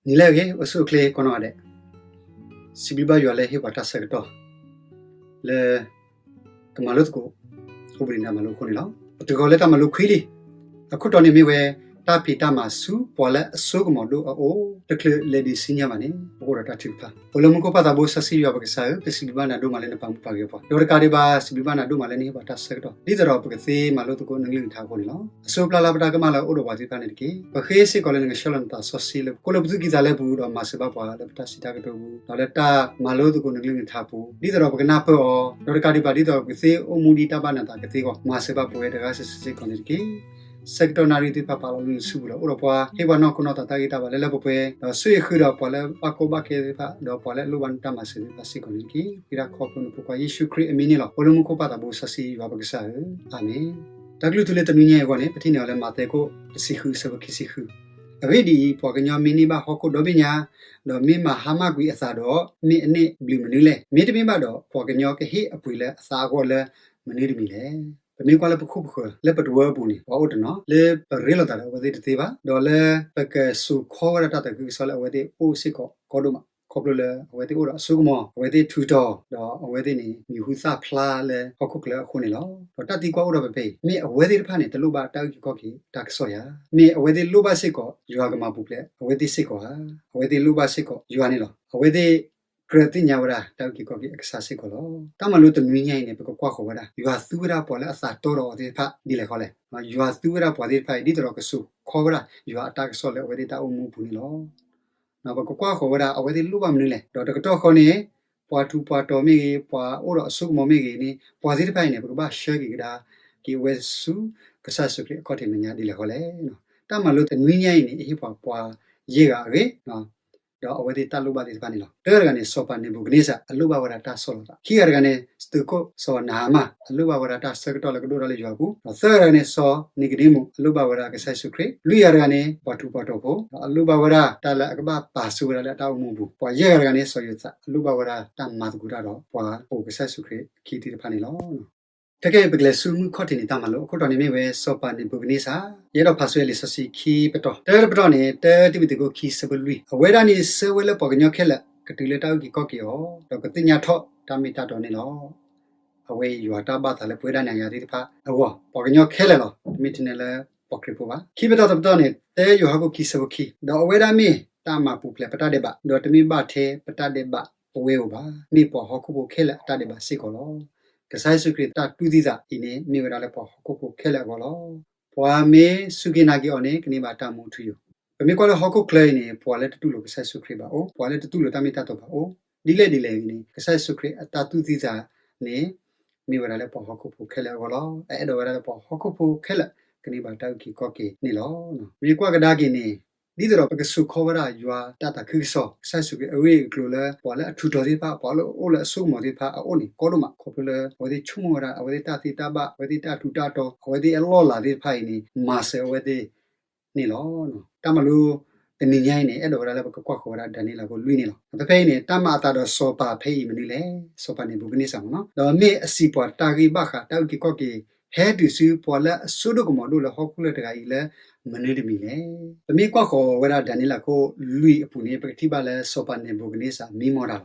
နံၤလၢအဂ့ၤ အိၣ်ဆူၣ်အိၣ်ချ့ကိးနီၢ်ဂၤဒဲး, စံးဘျုးဘၣ်ယွၤလၢဟ့ၣ်ပှၤတၢ်ဆၢကတီၢ် လၢ ကမၤလိသကိး အိၣ်ဘှံးနံၤတၢ်မၤလိအဃိန့ၣ်လီၤ. ပတုၤဃီၤလၢတၢ်မၤလိခွံလံ. အခိၣ်တီန့ၣ်မ့ၢ်ဝဲ တၢ်ဖံးတၢ်မၤဆူပှၤလၢအစိကမီၤဒိၣ်အအိၣ် တချုးလဲၤဒံးဆူညါဘၣ်န့ၣ် ပကအိၣ်ဒီးတၢ်ထုကဖၣ်. အိၣ်လၢမူခိၣ်ပၢ်သးဘိစီဆှံယွၤပကစၢ်ဧၢ, ပစံးဘျုးဘၣ်နၤဒိၣ်မးလၢနပာ်မူပာ်ဂဲၤပှၤ, ဒီးတကးဒံးဘၣ် စံးဘျုးဘၣ်နၤဒိၣ်မးလၢနဟ့ၣ်ပှၤတၢ်ဆၢကတီၢ် ဒ်သိးဒီးပကသ့မၤလိသကိးနကလုၢ်နကထါအဃိန့ၣ်လီၤ. အစိပျၢ်လၢပတၢ်ကမၣ်လၢအအိၣ်ဒီးပှၤသ့ၣ်တဖၣ်န့ၣ်တက့ၢ်. ပဃ့စ့ၢ်ကီးလၢနကဆှၢလီၤနသးစီဆှံလၢ ကိးလၢပသူၣ်ကံၢ်သးလဲပူၤ ဒီးမၤစၢၤဘၣ်ပှၤလၢပတၢ်စံးတၢ်ကတိၤပူၤ ဒီးလၢတၢ်မၤလိသကိးနကလုၢ်နကထါပူၤ ဒ်သိးဒီးပကနၢ်ပၢၢ်အီၤ, ဒီးတကးဒံးဘၣ်ဒ်သိးပကသ့အိၣ်မူဒ်တၢ်ဘၣ်နသးကသ့အဂီၢ် မၤစၢၤဘၣ်ပဝဲတဂၤစုာ်စုာ်စ့ၢ်ကီးန့ၣ်တက့ၢ်. ဆၢကတီၢ်နၣ်ရံၣ်သ့ၣ်တဖၣ်ပာ်လီၤလၢနစုပူၤလီၤ. အိၣ်ဒီးပှၤ ဟ့ၣ်ပှၤနီၢ်ခိနီၢ်သးတၢ်ဂံၢ်တၢ်ဘါလၢလၢပှဲၤပှဲၤ, ဒီးဆိၣ်ဂ့ၤဃုာ်ဒီးပှၤလၢဘၣ်ကီဘၣ်ခဲသ့ၣ်တဖၣ်, ဒီးပှၤလၢအလိၣ်ဘၣ်နတၢ်မၤစၢၤသ့ၣ်တဖၣ်စ့ၢ်ကီးန့ၣ်တက့ၢ်. ဃ့တၢ်ခီဖျိနဖိခွါယ့ၣ်ၡူးခရံာ်အမံၤန့ၣ်လီၤ. အိၣ်လၢမူခိၣ်ပၢ်သးဘိစီဆှံယွၤပကစၢ်ဧၢ, အၤမ့ၣ်. တၢ်ကလုၢ်ထူလၢတနွံညါအံၤအဂီၢ်န့ၣ် ပထံၣ်န့ၢ်အီၤလၢမးသဲခိၣ်တဆံဃုအဆၢဖိခံဆံဃု, အဂ့ၢ်ဒ်အံၤ, ပှၤကညီမ့ၢ်န့ၢ်ဘၣ်ဟီၣ်ခိၣ်ဒီဘ့ၣ်ညါ, ဒီးမ့ၢ်မၤဟါမၢ်ကွံာ်အသးဒီး, မ့ၢ်အန့ၢ်ဘျုးမနုၤလဲၣ်. မ့တမ့ၢ်ဘၣ်ဒီး ပှၤကညီကဟ့ၣ်အပှ့ၤလၢအသးအဂီၢ်လၢမနုၤတမံၤလဲၣ်. ပမ့ၢ်ကွၢ်လၢပခိၣ်ပဃၢၤ လၢပတဝၢအပူၤန့ၣ် ပှၤအိၣ်တနီၤ လၢပရ့လိာ်သးဒီးအဝဲသ့ၣ်တသ့ဘၣ်, ဒီးလၢပကစိာ်ခီဝဲဒၣ်တၢ်သးခုကစီၣ်လၢအဝဲသ့ၣ်အိၣ်စ့ၢ်ကီးကီဒိၣ်မး, ခီဖျိလၢအဝဲသ့ၣ်အိၣ်ဒီးအစိကမီၤ, အဝဲသ့ၣ်ထုးထီၣ်, ဒီးအဝဲသ့ၣ်န့ၣ် မံၤဟူသၣ်ဖျါလၢဟီၣ်ခိၣ်ချၢအဃိန့ၣ်လီၤ. ဒီးတၢ်သံကွၢ်အိၣ်ဒီးဖဲအံၤ, မ့ၢ်အဝဲသ့ၣ်တဖၣ်န့ၣ် တလိၣ်ဘၣ်တၢ်အုၣ်က့ၤခီၣ်က့ၤတၢ်ကစီၣ်ဧါ. မ့ၢ်အဝဲသ့ၣ်လိၣ်ဘၣ်စ့ၢ်ကီး ယွၤကမၤပူၤဖျဲးအဝဲသ့ၣ်စ့ၢ်ကီးဧါ. အဝဲသ့ၣ်လိၣ်ဘၣ်စ့ၢ်ကီးယွၤန့ၣ်လီၤ. အဝဲသ့ၣ်ကြၢးသ့ၣ်ညါဝဲဒၣ်တၢ်အုၣ်က့ၤခီၣ်က့ၤအကစၢ်စ့ၢ်ကီးလီၤ. တၢ်မၤလိတနွံညါအံၤန့ၣ် ပကကွၢ်ဃီၤဝဲဒၣ် ယွၤသူဝဲဒၣ်ပှၤလၢအသးတီဒီးအီၤသ့ၣ်တဖၣ်ဒ်လဲၣ်ဃီလဲၣ်. ယွၤသူဝဲဒၣ်ပှၤသ့ၣ်တဖၣ်အံၤ ဒ်သိးဒီးကစိာ်ခီဝဲဒၣ်ယွၤအတၢ်ကစီၣ်လၢအဝဲသ့ၣ်တၢ်အိၣ်မူအပူၤန့ၣ်လီၤ. ပကကွၢ်ဃီၤဝဲဒၣ် အဝဲသ့ၣ်လိၣ်ဘၣ်မနုၤလဲၣ်. ဒီးတကတီၢ်ဃီန့ၣ် ပှၤထူးပှၤတီၤမ့ၢ်ဂ့ၤ, ပှၤအိၣ်ဒီးအစိကမီၤမ့ၢ်ဂ့ၤန့ၣ် ပှၤသ့ၣ်တဖၣ်အံၤန့ၣ် ပကဘၣ်ဆှၢက့ၤကဒါက့ၤအဝဲဆူ ကစၢ်ယ့ၣ်ၡူးခရံာ်အခီၣ်ထံးမဲာ်ညါဒ်လဲၣ်ဃီလဲၣ်. တၢ်မၤလိတနွံညါအံၤန့ၣ် အဟ့ၣ်ပှၤပှၤယဲၢ်ဂၤအဂ့ၢ် ဒီးအဝဲသ့ၣ်တၢ်လိၣ်ဘၣ်သ့ၣ်တဖၣ်န့ၣ်လီၤ. တဂၤတဂၤန့ၣ် စီၤပၤနံၤဘူၤကနံစၢ် အလိၣ်ဘၣ်ဝဲဒၣ်တၢ်ဆီၣ်လီၤသး, ခံဂၤတဂၤန့ၣ် သုးခိၣ်စီၤနၤဟမၢ် အလိၣ်ဘၣ်ဝဲဒၣ်တၢ်ဆၢကတီၢ်လၢကဒိၣ်ထီၣ်လၢယွၤအပူၤ, ဒီးသၢဂၤတဂၤန့ၣ် စီၤနံၤကဒ့မူး အလိၣ်ဘၣ်ဝဲဒၣ်ကစၢ်ယ့ၣ်ၡူးခရံာ်, လွံၢ်ဂၤတဂၤန့ၣ် ပှၤထူးပှၤတီၤဖိ ဒီးအလိၣ်ဘၣ်ဝဲဒၣ်တၢ်လၢအကဘၣ်ပာ်ဆူဝဲဒၣ်လၢအတၢ်အိၣ်မူအပူၤ, ပှၤယဲၢ်ဂၤတဂၤန့ၣ် စီၤယိၤသး အလိၣ်ဘၣ်ဝဲဒၣ်တၢ်မၤသကိးတၢ်ဒီးပှၤပိာ်ကစၢ်ယ့ၣ်ၡူးခရံာ်အခံသ့ၣ်တဖၣ်န့ၣ်လီၤ. ခဲကနံၣ်အံၤ ပကလဲၤဆူမုၢ်ခီၣ်ထံးန့ၣ် တၢ်မၤလိအခိၣ်တီန့ၣ်မ့ၢ်ဝဲ စီၤပၤနံၤဘူၤကနံစၢ်, ယအဲၣ်ဒိးဖးဆူလံာ်စီဆှံခံပတီၢ်, တၢတပတီၢ်န့ၣ် တၢတံၤမသ့းခိၣ်ခံဆၢဖိလွံၢ်, အဝဲဒၣ်န့ၣ်ဆှၢဝဲလၢပှၤကညီခဲလၢာ် ကတုၤလၢတၢ်အုၣ်က့ၤခီၣ်က့ၤအီၤ, ဒီးကသ့ၣ်ညါထီၣ်တၢ်မ့ၢ်တၢ်တီန့ၣ်လီၤ. အဝဲအံၤယွၤတၢ်ဘၣ်သးလၢပဝဲဒၣ်နၤယၤသ့ၣ်တဖၣ်အဂီၢ်, ပှၤကညီခဲလၢာ်လီၤ, တမ့ၢ်ထဲန့ၣ်လၢပှၤခရံာ်ဖိဘၣ်. ခံပတီၢ်တပတီၢ်န့ၣ် တၢယိၤဟၣ်ခိၣ်ခံဆၢဖိခံ, ဒီးအဝဲဒၣ်မ့ၢ်တၢ်မၤပူၤဖျဲးပတၢ်ဒဲးဘး, ဒီးတမ့ၢ်ဘၣ်ထဲပတၢ်ဒဲးဘးပဝဲဧိၤဘၣ်, မ့ၢ်ပှၤဟီၣ်ခိၣ်ဖိခဲလၢာ်အတၢ်ဒဲးဘးစ့ၢ်ကီးလီၤ. ကစၢ်ယ့ၣ်ၡူးခရံာ်တၢ်တူၢ်သံသးအံၤန့ၣ် မ့ၢ်ဝဲဒၣ်လၢပှၤဟီၣ်ခိၣ်ဖိခဲလၢာ်အဂီၢ်လီၤ. ပှၤမ့ၢ်စူၢ်က့ၤနာ်က့ၤအီၤန့ၣ် ကန့ၢ်ဘၣ်တၢ်မူထူယိာ်. ပမ့ၢ်ကွၢ်လၢဟီၣ်ခိၣ်ချၢအံၤန့ၣ် ပှၤလၢတတူၢ်လိာ်ကစၢ်ယ့ၣ်ၡူးခရံာ်ဘၣ်အိၣ်, ပှၤလၢတတူၢ်လိာ်တၢ်မ့ၢ်တၢ်တီဘၣ်အိၣ်, ဒ်လဲၣ်ဒ်လဲၣ်ဂ့ၤန့ၣ် ကစၢ်ယ့ၣ်ၡူးခရံာ်အတၢ်တူၢ်သံသးန့ၣ် မ့ၢ်ဝဲဒၣ်လၢပှၤဟီၣ်ခိၣ်ဖိခဲလၢာ်အဂီၢ်လီၤ. အအဲၣ်ဒိးဝဲဒၣ်လၢပှၤဟီၣ်ခိၣ်ဖိခဲလၢာ် ကန့ၢ်ဘၣ်တၢ်အုၣ်က့ၤခီၣ်က့ၤန့ၣ်လီၤ. မ့ၢ်ကွၢ်ကဒါက့ၤန့ၣ် ဒ်သိးဒီးပကစိာ်ခီဝဲဒၣ်ယွၤတၢ်သးခုကစီၣ်, ကစၢ်ယ့ၣ်ၡူးခရံာ်အဂ့ၢ်အကျိၤလၢ ပှၤလၢအထူးတီၤသ့ၣ်တဖၣ်, ပှၤလၢအအိၣ်လၢအစိကမီၤသ့ၣ်တဖၣ်အအိၣ်န့ၣ် ကီဒိၣ်မး, ခီဖျိလၢအဝဲသ့ၣ်ဆိကမိၣ်ဝဲဒၣ် အဝဲသ့ၣ်တၢ်သ့တၢ်ဘၣ်, အဝဲသ့ၣ်တၢ်ထူးတၢ်တီၤ, အဝဲသ့ၣ်အလီၢ်လၤသ့ၣ်တဖၣ်အံၤန့ၣ် မၤစၢၤအဝဲသ့ၣ်န့ၣ်လီၤ. တၢ်မၤလိတနံၤညါအံၤန့ၣ် အဲၣ်ဒိးဝဲဒၣ်လၢပကကွၢ်ဃီၤဝဲဒၣ်ဒၤနံးယ့လးခိၣ်လွံၢ်န့ၣ်လီၤ. ဖဲဖဲအံၤန့ၣ် တၢ်မၤအသးဒီးစီၤပၤဖဲအံၤမနုၤလဲၣ်. စီၤပၤနံၤဘူၤကနံစၢ်မ့ၢ်နီၤ, ဒီးမ့ၢ်အစံးပှၤတၢ်ဂ့ၢ်ဘၣ်ဃးတၢ်အုၣ်က့ၤခီၣ်က့ၤ ဟဲတုၤဆူပှၤလၢအစိဒိၣ်ကမီၤဒိၣ်လၢဟီၣ်ခိၣ်ချၢတဂၤအံၤလၢမနုၤတမံၤလဲၣ်. ပမ့ၢ်ကွၢ်ဃီၤဝဲဒၣ်ဒၤနံးယ့လးခိၣ်လွံၢ်အပူၤန့ၣ် ပကထံၣ်ဘၣ်လၢစီၤပၤနံၤဘူၤကနံစၢ်မံမီၢ်တၢ်လီၤ.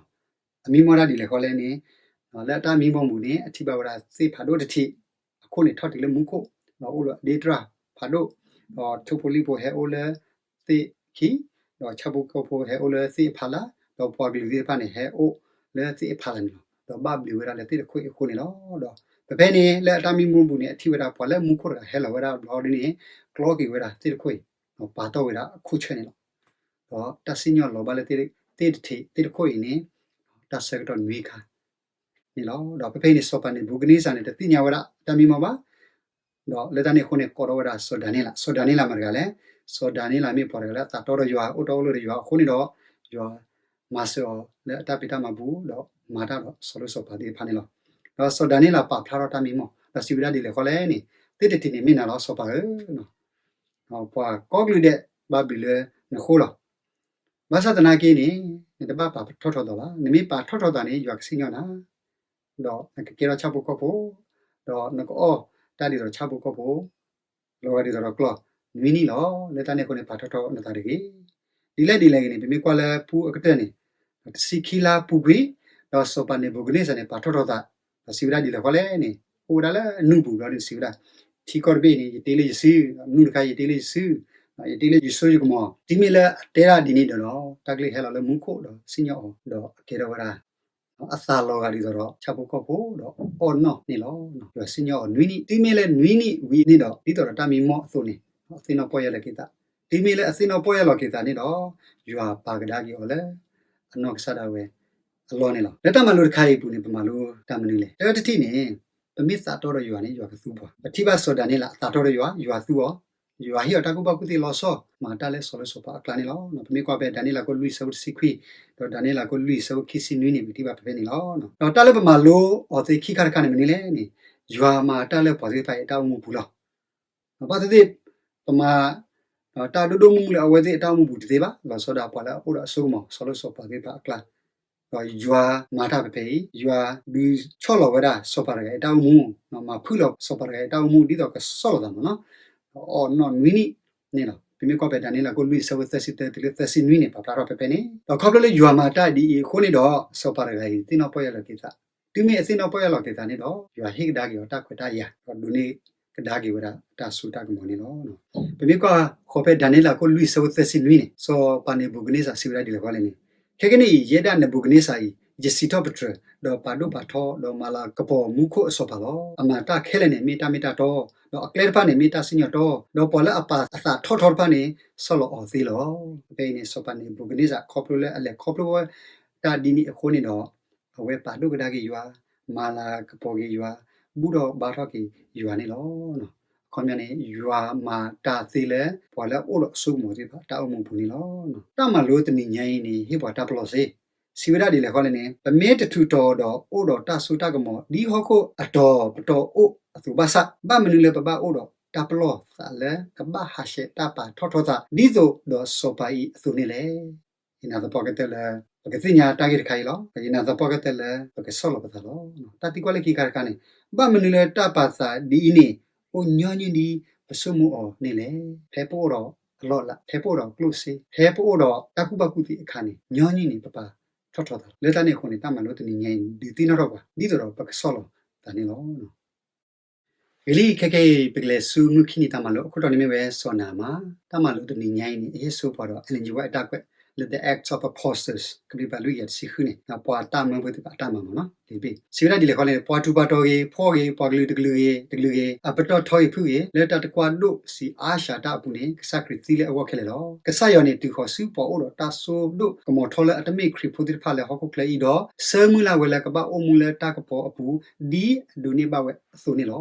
အမံမီၢ်တၢ်ဒ်လဲၣ်ဃီလဲၣ်န့ၣ် လၢအတၢ်မံမီၢ်ပူၤန့ၣ် အထံၣ်ဘၣ်ဝဲဒၣ်သ့ၣ်ဖးဒိၣ်တထံး, အခိၣ်န့ၣ်ထီၣ်တုၤလၢမူခိၣ်, ဒီးအိၣ်လၢအဒ့တြၢ်ဖးဒိၣ်, ဒီးထိၣ်ဖိလံၣ်ဖိဟဲအိၣ်လၢသ့ၣ်ခံ, ဒီးဆၣ်ဖိကီၢ်ဖိဟဲအိၣ်လၢသ့ၣ်အဖီလာ်, ဒီးပှၤကလုာ်သ့ၣ်တဖၣ်န့ၣ် ဟဲအိၣ်လၢသ့ၣ်အဖီလာ်န့ၣ်လီၤ. ဒီးဘၣ်ဘျုးဝဲဒၣ်လၢသ့ၣ်တခိၣ်အံၤအဃိန့ၣ်လီၤ. ဒီးဖဲဖဲန့ၣ် လၢအတၢ်မံမီၢ်ပူၤန့ၣ် အထံၣ်ဝဲဒၣ်ပှၤလၢမူခိၣ်တဂၤဟဲလီၤဝဲဒၣ်ဘျီဒ်န့ၣ် ကျီက့ၤဝဲဒၣ်သ့ၣ်တခိၣ်အံၤ, ပာ်တီၢ်ဝဲဒၣ်အခိၣ်ဆၢန့ၣ်လီၤ. ဒီးတၢ်စံၣ်ညီၣ်လီၤဘၣ်လၢသ့ၣ်တထံး သ့ၣ်တခိၣ်အံၤန့ၣ် တၢ်ဆၢကတီၢ်နွံခါန့ၣ်လီၤ. ဒီးဖဲဖဲအံၤန့ၣ် စီၤပၤနံၤဘူၤကနံစၢ်န့ၣ် တသ့ၣ်ညါဝဲဒၣ်တၢ်မံမီၢ်ဘၣ်. ဒီးလၢတၢ်န့ၣ်အဃိန့ၣ် ကိးထီၣ်ဝဲဒၣ်စီၤဒၤနံးယ့လး, စီၤဒၤနံးယ့လးမ့ၢ်တဂၤလဲၣ်. စီၤဒၤနံးယ့လးမ့ၢ်ပှၤတဂၤလၢအသးတီဒီးယွၤ အိၣ်တီၢ်အိၣ်လၢယွၤအဃိန့ၣ်ဒီး ယွၤမၤစၢၤအီၤလၢအတၢ်ဖံးတၢ်မၤပူၤ ဒီးမၤတၢ်ဒီးစီၤလိၤစီၤပၤသ့ၣ်တဖၣ်န့ၣ်လီၤ. ဒီးစီၤဒၤနံးယ့လးပာ်ဖျါထီၣ်တၢ်မံမီၢ် ဒီးစံးဝဲဒၣ်ဒ်လဲၣ်ဃီလဲၣ်န့ၣ်, သ့ၣ်တထံးန့ၣ်မ့ၢ်နၤလီၤစီၤပၤဧၢ, ပှၤကိးကလုာ်ဒဲးဘၣ်ဘျုးလၢနဃိလီၤ. ဘၣ်ဆၣ်သနာ်က့န့ၣ် နတဘၣ်ပာ်ထီၣ်ထီသးဘၣ်. နမ့ၢ်ပာ်ထီၣ်ထီသးန့ၣ် ယွၤကစံၣ်ညီၣ်နၤ, ဒီးနကကဲထီၣ်ဆၣ်ဖိကီၢ်ဖိ, ဒီးနကအီၣ်တၢ်ဒ်သိးဆၣ်ဖိကီၢ်ဖိ, လီၤဂာ်ဒ်သိးဒီးကျီၢ်နွံနံၣ်လီၤ. လၢတၢ်န့ၣ်အဃိန့ၣ် ပာ်ထီၣ်ထီနသးတဂ့ၤ. ဒ်လဲၣ်ဒ်လဲၣ်ဂ့ၤန့ၣ် ပမ့ၢ်ကွၢ်လၢပူအကတၢၢ်န့ၣ် တဆံခံလါပူၤကွံာ်, ဒီးစီၤပၤန့ၤဘူၤခၣ်နံစၢ်န့ၣ် ပာ်ထီၣ်ထီသး, ဒီးစံးဝဲဒၣ်ဒ်လဲၣ်ဃီလဲၣ်န့ၣ် အိၣ်ဝဲဒၣ်လၢနူၢ်ပူၤဘျီဒ်န့ၣ် စံးဝဲဒၣ်, ထံကီၢ်တဘ့ၣ်အံၤန့ၣ် ယတ့လၢယစု, နူၢ်တခါယတ့လၢယစု, ယတ့လၢယစိယကမီၤ, တုၤမ့ၢ်လၢအတဲဒၣ်ဒ်န့ၣ်ဒီး တၢ်ကလုၢ်ဟဲလီၤလၢမူခိၣ်ဒီးစံၣ်ညီၣ်အီၤ, ဒီးအကဲထီၣ်ဝဲဒၣ် အသးလီၤဂာ်ဒ်သိးဒီးဆၣ်ဖိကီၢ်ဖိဒီးအီၣ်နီၣ်န့ၣ်လီၤ. ယွၤစံၣ်ညီၣ်အီၤနွံနံၣ်, တုၤမ့ၢ်လၢနွံနံၣ်ဝံၤန့ၣ်ဒီး ဒ်သိးဒီးတၢ်မံမီၢ်အသိးန့ၣ် အသ့ၣ်နီၣ်ပီၢ်ယၢ်လီၤက့ၤသး, တုၤမ့ၢ်လၢအသ့ၣ်နီၣ်ပီၢ်ယၢ်လီၤက့ၤသးန့ၣ်ဒီး ယွၤပာ်ကဒါက့ၤအီၤလၢ အနီၢ်ကစၢ်ဒၣ်ဝဲအလီၢ်န့ၣ်လီၤ. လၢတၢ်မၤလိတခါအံၤအပူၤန့ၣ် ပမၤလိတၢ်မနုၤလဲၣ်. တၢတထံၣ်န့ၣ် ပမ့ၢ်သးတီဒီးယွၤန့ၣ် ယွၤကသူပှၤ, ပထံၣ်ဘၣ်စီၤဒၤနံးယ့လးအသးတီဒီးယွၤ, ယွၤသူအီၤ, ယွၤဟ့ၣ်အီၤတၢ်ကူၣ်ဘၣ်ကူၣ်သ့လီၤဆီ, မၤတၢ်လၢစီၤလိၤစီၤပၤအကျါန့ၣ်လီၤ. ပမ့ၢ်ကွၢ်ဖဲဒၤနံးယ့လးခိၣ်လွံၢ်ဆၢဖိတဆံခွံ, ဒီးဒၤနံးယ့လးခိၣ်လွံၢ်ဆၢဖိခံဆံနွံန့ၣ် ပကထံၣ်ဘၣ်ဖဲဖဲန့ၣ်လီၤ. ဒီးတၢ်လၢပမၤလိအီၤသ့ခံခါတခါန့ၣ်မနုၤလဲၣ်န့ၣ်, ယွၤမၤတၢ်လၢပှၤသ့ၣ်တဖၣ်အံၤအတၢ်အိၣ်မူပူၤလီၤ. ဘၣ်သ့ၣ်သ့ၣ် ပမၤ တၢ်ဒိၣ်ဒိၣ်မုၢ်မုၢ်လၢအဝဲသ့ၣ်အတၢ်အိၣ်မူပူၤတသ့ဘၣ်, လီၤဆီဒၣ်ပှၤလၢအအိၣ်ဒီးအစိကမီၤ စီၤလိၤစီၤပၤသ့ၣ်တဖၣ်အကျါ, ဒီးယွၤမၤတၢ်ဖဲဖဲအံၤ, ယွၤဒုးဆီၣ်လီၤဝဲဒၣ်စီၤပၤတဂၤအံၤအတၢ်အိၣ်မူ, မၤဖုၣ်လီၤစီၤပၤတဂၤအံၤအတၢ်အိၣ်မူ ဒ်သိးကဆီၣ်လီၤသးမ့ၢ်နီၤ, ဒီးအီၣ်နီၣ်နွံနံၣ်န့ၣ်လီၤ. ပမ့ၢ်ကွၢ်ဖဲဒၤနံးယ့လးခိၣ်လွံၢ်ဆၢဖိသၢဆံတၢတုၤလၢသၢဆံနွံန့ၣ် ပာ်ဖျါထီၣ်ဖဲဖဲန့ၣ်, ဒီးခီဖျိလၢယွၤမၤတၢ်ဒ်အံၤအဃိန့ၣ်ဒီး စီၤပၤတဂၤအံၤသ့ၣ်နီၣ်ပီၢ်ယၢ်လီၤက့ၤသး, တုၤမ့ၢ်အသ့ၣ်နီၣ်ပီၢ်ယၢ်လီၤက့ၤသးန့ၣ်ဒီး ယွၤဟ့ၣ်ကဒါက့ၤအီၤတၢ်ခွဲးတၢ်ယာ်, ဒီးဒိးန့ၢ်ကဒါက့ၤဝဲဒၣ်တၢ်စိတၢ်ကမီၤန့ၣ်လီၤ. ပမ့ၢ်ကွၢ်ဃီၤဖဲဒၤနံးယ့လးခိၣ်လွံၢ်ဆၢဖိသၢဆံနွံန့ၣ်, စီၤပၤန့ၤဘူၤခၣ်နံစၢ်စံးဝဲဒၣ်ဒ်လဲၣ်ဃီလဲၣ်န့ၣ်, ခဲကနံၣ်အံၤ ယဲဒၣ်န့ၤဘူၤခၣ်နံစၢ်အံၤ ယစံးထီၣ်ပတြၢၤ, ဒီးပာ်ဒိၣ်ပာ်ထီ ဒီးမၤလၤကပီၤမူခိၣ်အစီၤပၤလီၤ. အမၤတၢ်ခဲလၢာ်န့ၣ် မ့ၢ်တၢ်မ့ၢ်တၢ်တီ, ဒီးအကျဲတဖၣ်န့ၣ် မ့ၢ်တၢ်စံၣ်ညီၣ်တီ, ဒီးပှၤလၢအပာ်အသးထီၣ်ထီတဖၣ်န့ၣ် ဆီၣ်လီၤအီၤသ့လီၤ. ဖဲအံၤန့ၣ် စီၤပၤန့ၤဘူၤခၣ်နံစၢ် ခီဖျိလၢအလဲၤခီဖျိဝဲတၢ်ဒ်န့ၣ်အဃိန့ၣ်ဒီး အဝဲပာ်ဒိၣ်ကဒါက့ၤယွၤ, မၤလၤကပီၤက့ၤယွၤ, ဘူၣ်ထီၣ်ဘါထီၣ်က့ၤယွၤန့ၣ်လီၤ. အခီပညီန့ၣ် ယွၤမၤတၢ်သ့လၢ ပှၤလၢအအိၣ်ဒီးအစိကမီၤသ့ၣ်တဖၣ်အတၢ်အိၣ်မူပူၤန့ၣ်လီၤ. တၢ်မၤလိတနံၤညါအံၤန့ၣ် ဟ့ၣ်ပှၤတၢ်ပလီၢ်သ့, စံးဝဲဒၣ်ဒ်လဲၣ်ဃီလဲၣ်န့ၣ်, ပမ့ၢ်တထုးထီၣ်ဒီးအိၣ်ဒီးတၢ်စိတၢ်ကမီၤ ဒ်ဟီၣ်ခိၣ်အတီၤပတီၤအိၣ်အသိးဘၣ်ဆၣ်, ဘၣ်မနုၤလၢပဘၣ်အိၣ်ဒီးတၢ်ပလီၢ်သးလၢ ကဘၣ်ဟးဆှဲးတၢ်ပာ်ထီၣ်ထီသး ဒ်သိးဒီးစီၤပၤအံၤအသိးန့ၣ်လဲၣ်. ယနာ်သပှၢ်ကတၢၢ်လၢ ပကသ့ၣ်ညါတၢ်ဂ့ၢ်တခါအံၤလီၤ. ယနာ်သပှၢ်ကတၢၢ်လၢ ပကဆီၣ်လီၤပသးလီၤ. တၢ်သံကွၢ်လၢခံခါတခါန့ၣ်, ဘၣ်မနုၤလၢတၢ်ပာ်သးဒ်အံၤန့ၣ် အိၣ်ညီနုၢ်ဒ်ပဆိကမိၣ်အီၤန့ၣ်လဲၣ်. ဖဲပအိၣ်ဒီးအလီၢ်အလၤ, ဖဲပအိၣ်ဒီးကျိၣ်စ့, ဖဲပအိၣ်ဒီးတၢ်ကူၣ်ဘၣ်ကူၣ်သ့အခါန့ၣ် ညီနုၢ်န့ၣ် ပပာ်ထီၣ်ထီသးလီၤ. လၢတၢ်န့ၣ်အဃိန့ၣ် တၢ်မၤလိတနံၤညါအံၤ ဒုးသ့ၣ်နီၣ်ထီၣ်ပှၤ ဒ်သိးဒီးပကဆီၣ်လီၤသးန့ၣ်လီၤ. ဂ့ၤလံ, ခဲကနံၣ်အံၤ ပကလဲၤဆူမုၢ်ခံနံၤတၢ်မၤလိ အခိၣ်တီန့ၣ်မ့ၢ်ဝဲစီၤနၤအမၣ်. တၢ်မၤလိတနံၤညါအံၤန့ၣ် အဟ့ၣ်ဆိပှၤဒီး Ellen G. White အတၢ်ကွဲးလၢ The Acts of Apostles ကဘျံးပၤလွံၢ်ကယၤတဆံဃုန့ၣ် ပှၤတၢ်မၢဖိသ့ၣ်တဖၣ်အတၢ်မၤမ့ၢ်နီၤ လံာ်တဘ့ၣ် စံးဝဲဒၣ်ဒ်လဲၣ်ဃီလဲၣ်န့ၣ်, ပှၤထူးပှၤတီၤဂ့ၤ, ဖှီၣ်ဂ့ၤ, ပှၤကလုာ်တကလုာ်ဂ့ၤ, တကလုာ်ဂ့ၤ, အပတီၢ်ထီဂ့ၤဖုၣ်ဂ့ၤ, လၢတၢ်တကွၢ်ဒိၣ်စံးအါစှၤတၢ်အပူၤန့ၣ် ကစၢ်ခရံာ်သံလၢအဂီၢ်ခဲလၢာ်လီၤ. ကစၢ်ယွၤန့ၣ်တုၤဃီၤဆူပှၤအိၣ်ဒီးတၢ်စိဒိၣ်ကမီၤထီလၢအတမ့ၢ်ခရံာ်ဖိသ့ၣ်တဖၣ်လၢဟီၣ်ခိၣ်ချၢအံၤဒီး ဆၢမုၢ်လၢ်ဝဲလၢကဘၣ်အိၣ်မူလၢတၢ်ကပီၤအပူၤ ဒ်အဒိးန့ၢ်ဘၣ်ဝဲအသိးန့ၣ်လီၤ.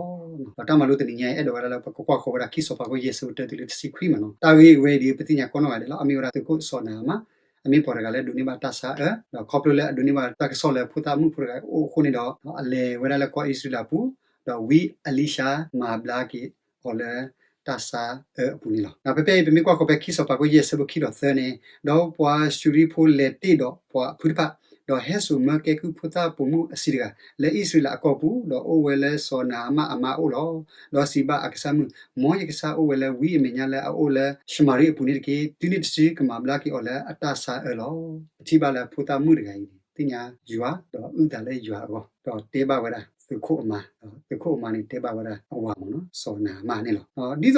ဒီးတၢ်မၤလိတနံၤညါအံၤ အဲၣ်ဒိးဝဲဒၣ်လၢပကကွၢ်ဃီၤဝဲဒၣ်ခံစီၤပၤခိၣ်ယဲၢ်ဆၢဖိတၢတုၤလၢတဆံခွံမ့ၢ်နီၤ. တၢ်ဂ့ၢ်ဝဲအံၤဒီး ပသ့ၣ်ညါကိးနီၢ်ဂၤဒဲးလီၤ. အမ့ၢ်ဝဲဒၣ်သုးခိၣ်စီၤနၤအမၣ်, အမ့ၢ်ပှၤတဂၤလၢဒိးန့ၢ်ဘၣ်တၢ်ဆါအၢ, ဒီးခီဖျိလၢအဒိးန့ၢ်ဘၣ်တၢ်ကစီၣ်လၢဖိသၣ်မုၣ်ဖိတဂၤအအိၣ်အဃိန့ၣ်ဒီး အလဲၤဝဲဒၣ်လၢကီၢ်အံၣ်စရ့လးအပူၤ, ဒီးဝံအလံၡါမၤဘျါက့ၤအီၤလၢတၢ်ဆါအၢအပူၤန့ၣ်လီၤ. ဒီးဖဲဖဲအံၤ ပမ့ၢ်ကွၢ်ဃီၤဖဲခံစီၤပၤခိၣ်ယဲၢ်ဆၢဖိခံဒီးသၢန့ၣ်, ဒီးပှၤၡူရံဖိလဲၤတ့ၢ်ဒီးပှၤအဖုတဖၣ်, ဒီးဟဲစိာ်မၢကဲကုၢ်ဖိသၣ်ပိာ်မုၣ်အဆံးတဂၤ လၢအံၣ်စရ့လးအကီၢ်ပူၤ, ဒီးအိၣ်ဝဲလၢစီၤနၤအမၣ်အမါအအိၣ်လီၤ. ဒီးစံးဘၣ်အကစၢ်မုၣ်, မ်ယကစၢ်အိၣ်ဝဲလၢဝံအမဲာ်ညါလၢအအိၣ်လၢၡမၤရံအပူၤန့ၣ်တက့ၢ်. တုၤနုၤတစုကမၤဘျါက့ၤအီၤလၢအတၢ်ဆါအၢလီၤ. ပထံၣ်ဘၣ်လၢဖိသၣ်မုၣ်တဂၤအံၤန့ၣ် သ့ၣ်ညါယွၤဒီးအုၣ်သးလၢယွၤအဂီၢ်, ဒီးတဲဘၣ်ဝဲဒၣ်သုးခိၣ်အမါ, ဒီးသုးခိၣ်အမါန့ၣ်တဲဘၣ်ဝဲဒၣ်အဝၤမ့ၢ်နီၤ စီၤနၤအမၣ်န့ၣ်လီၤ. ဒ်သိးဒီး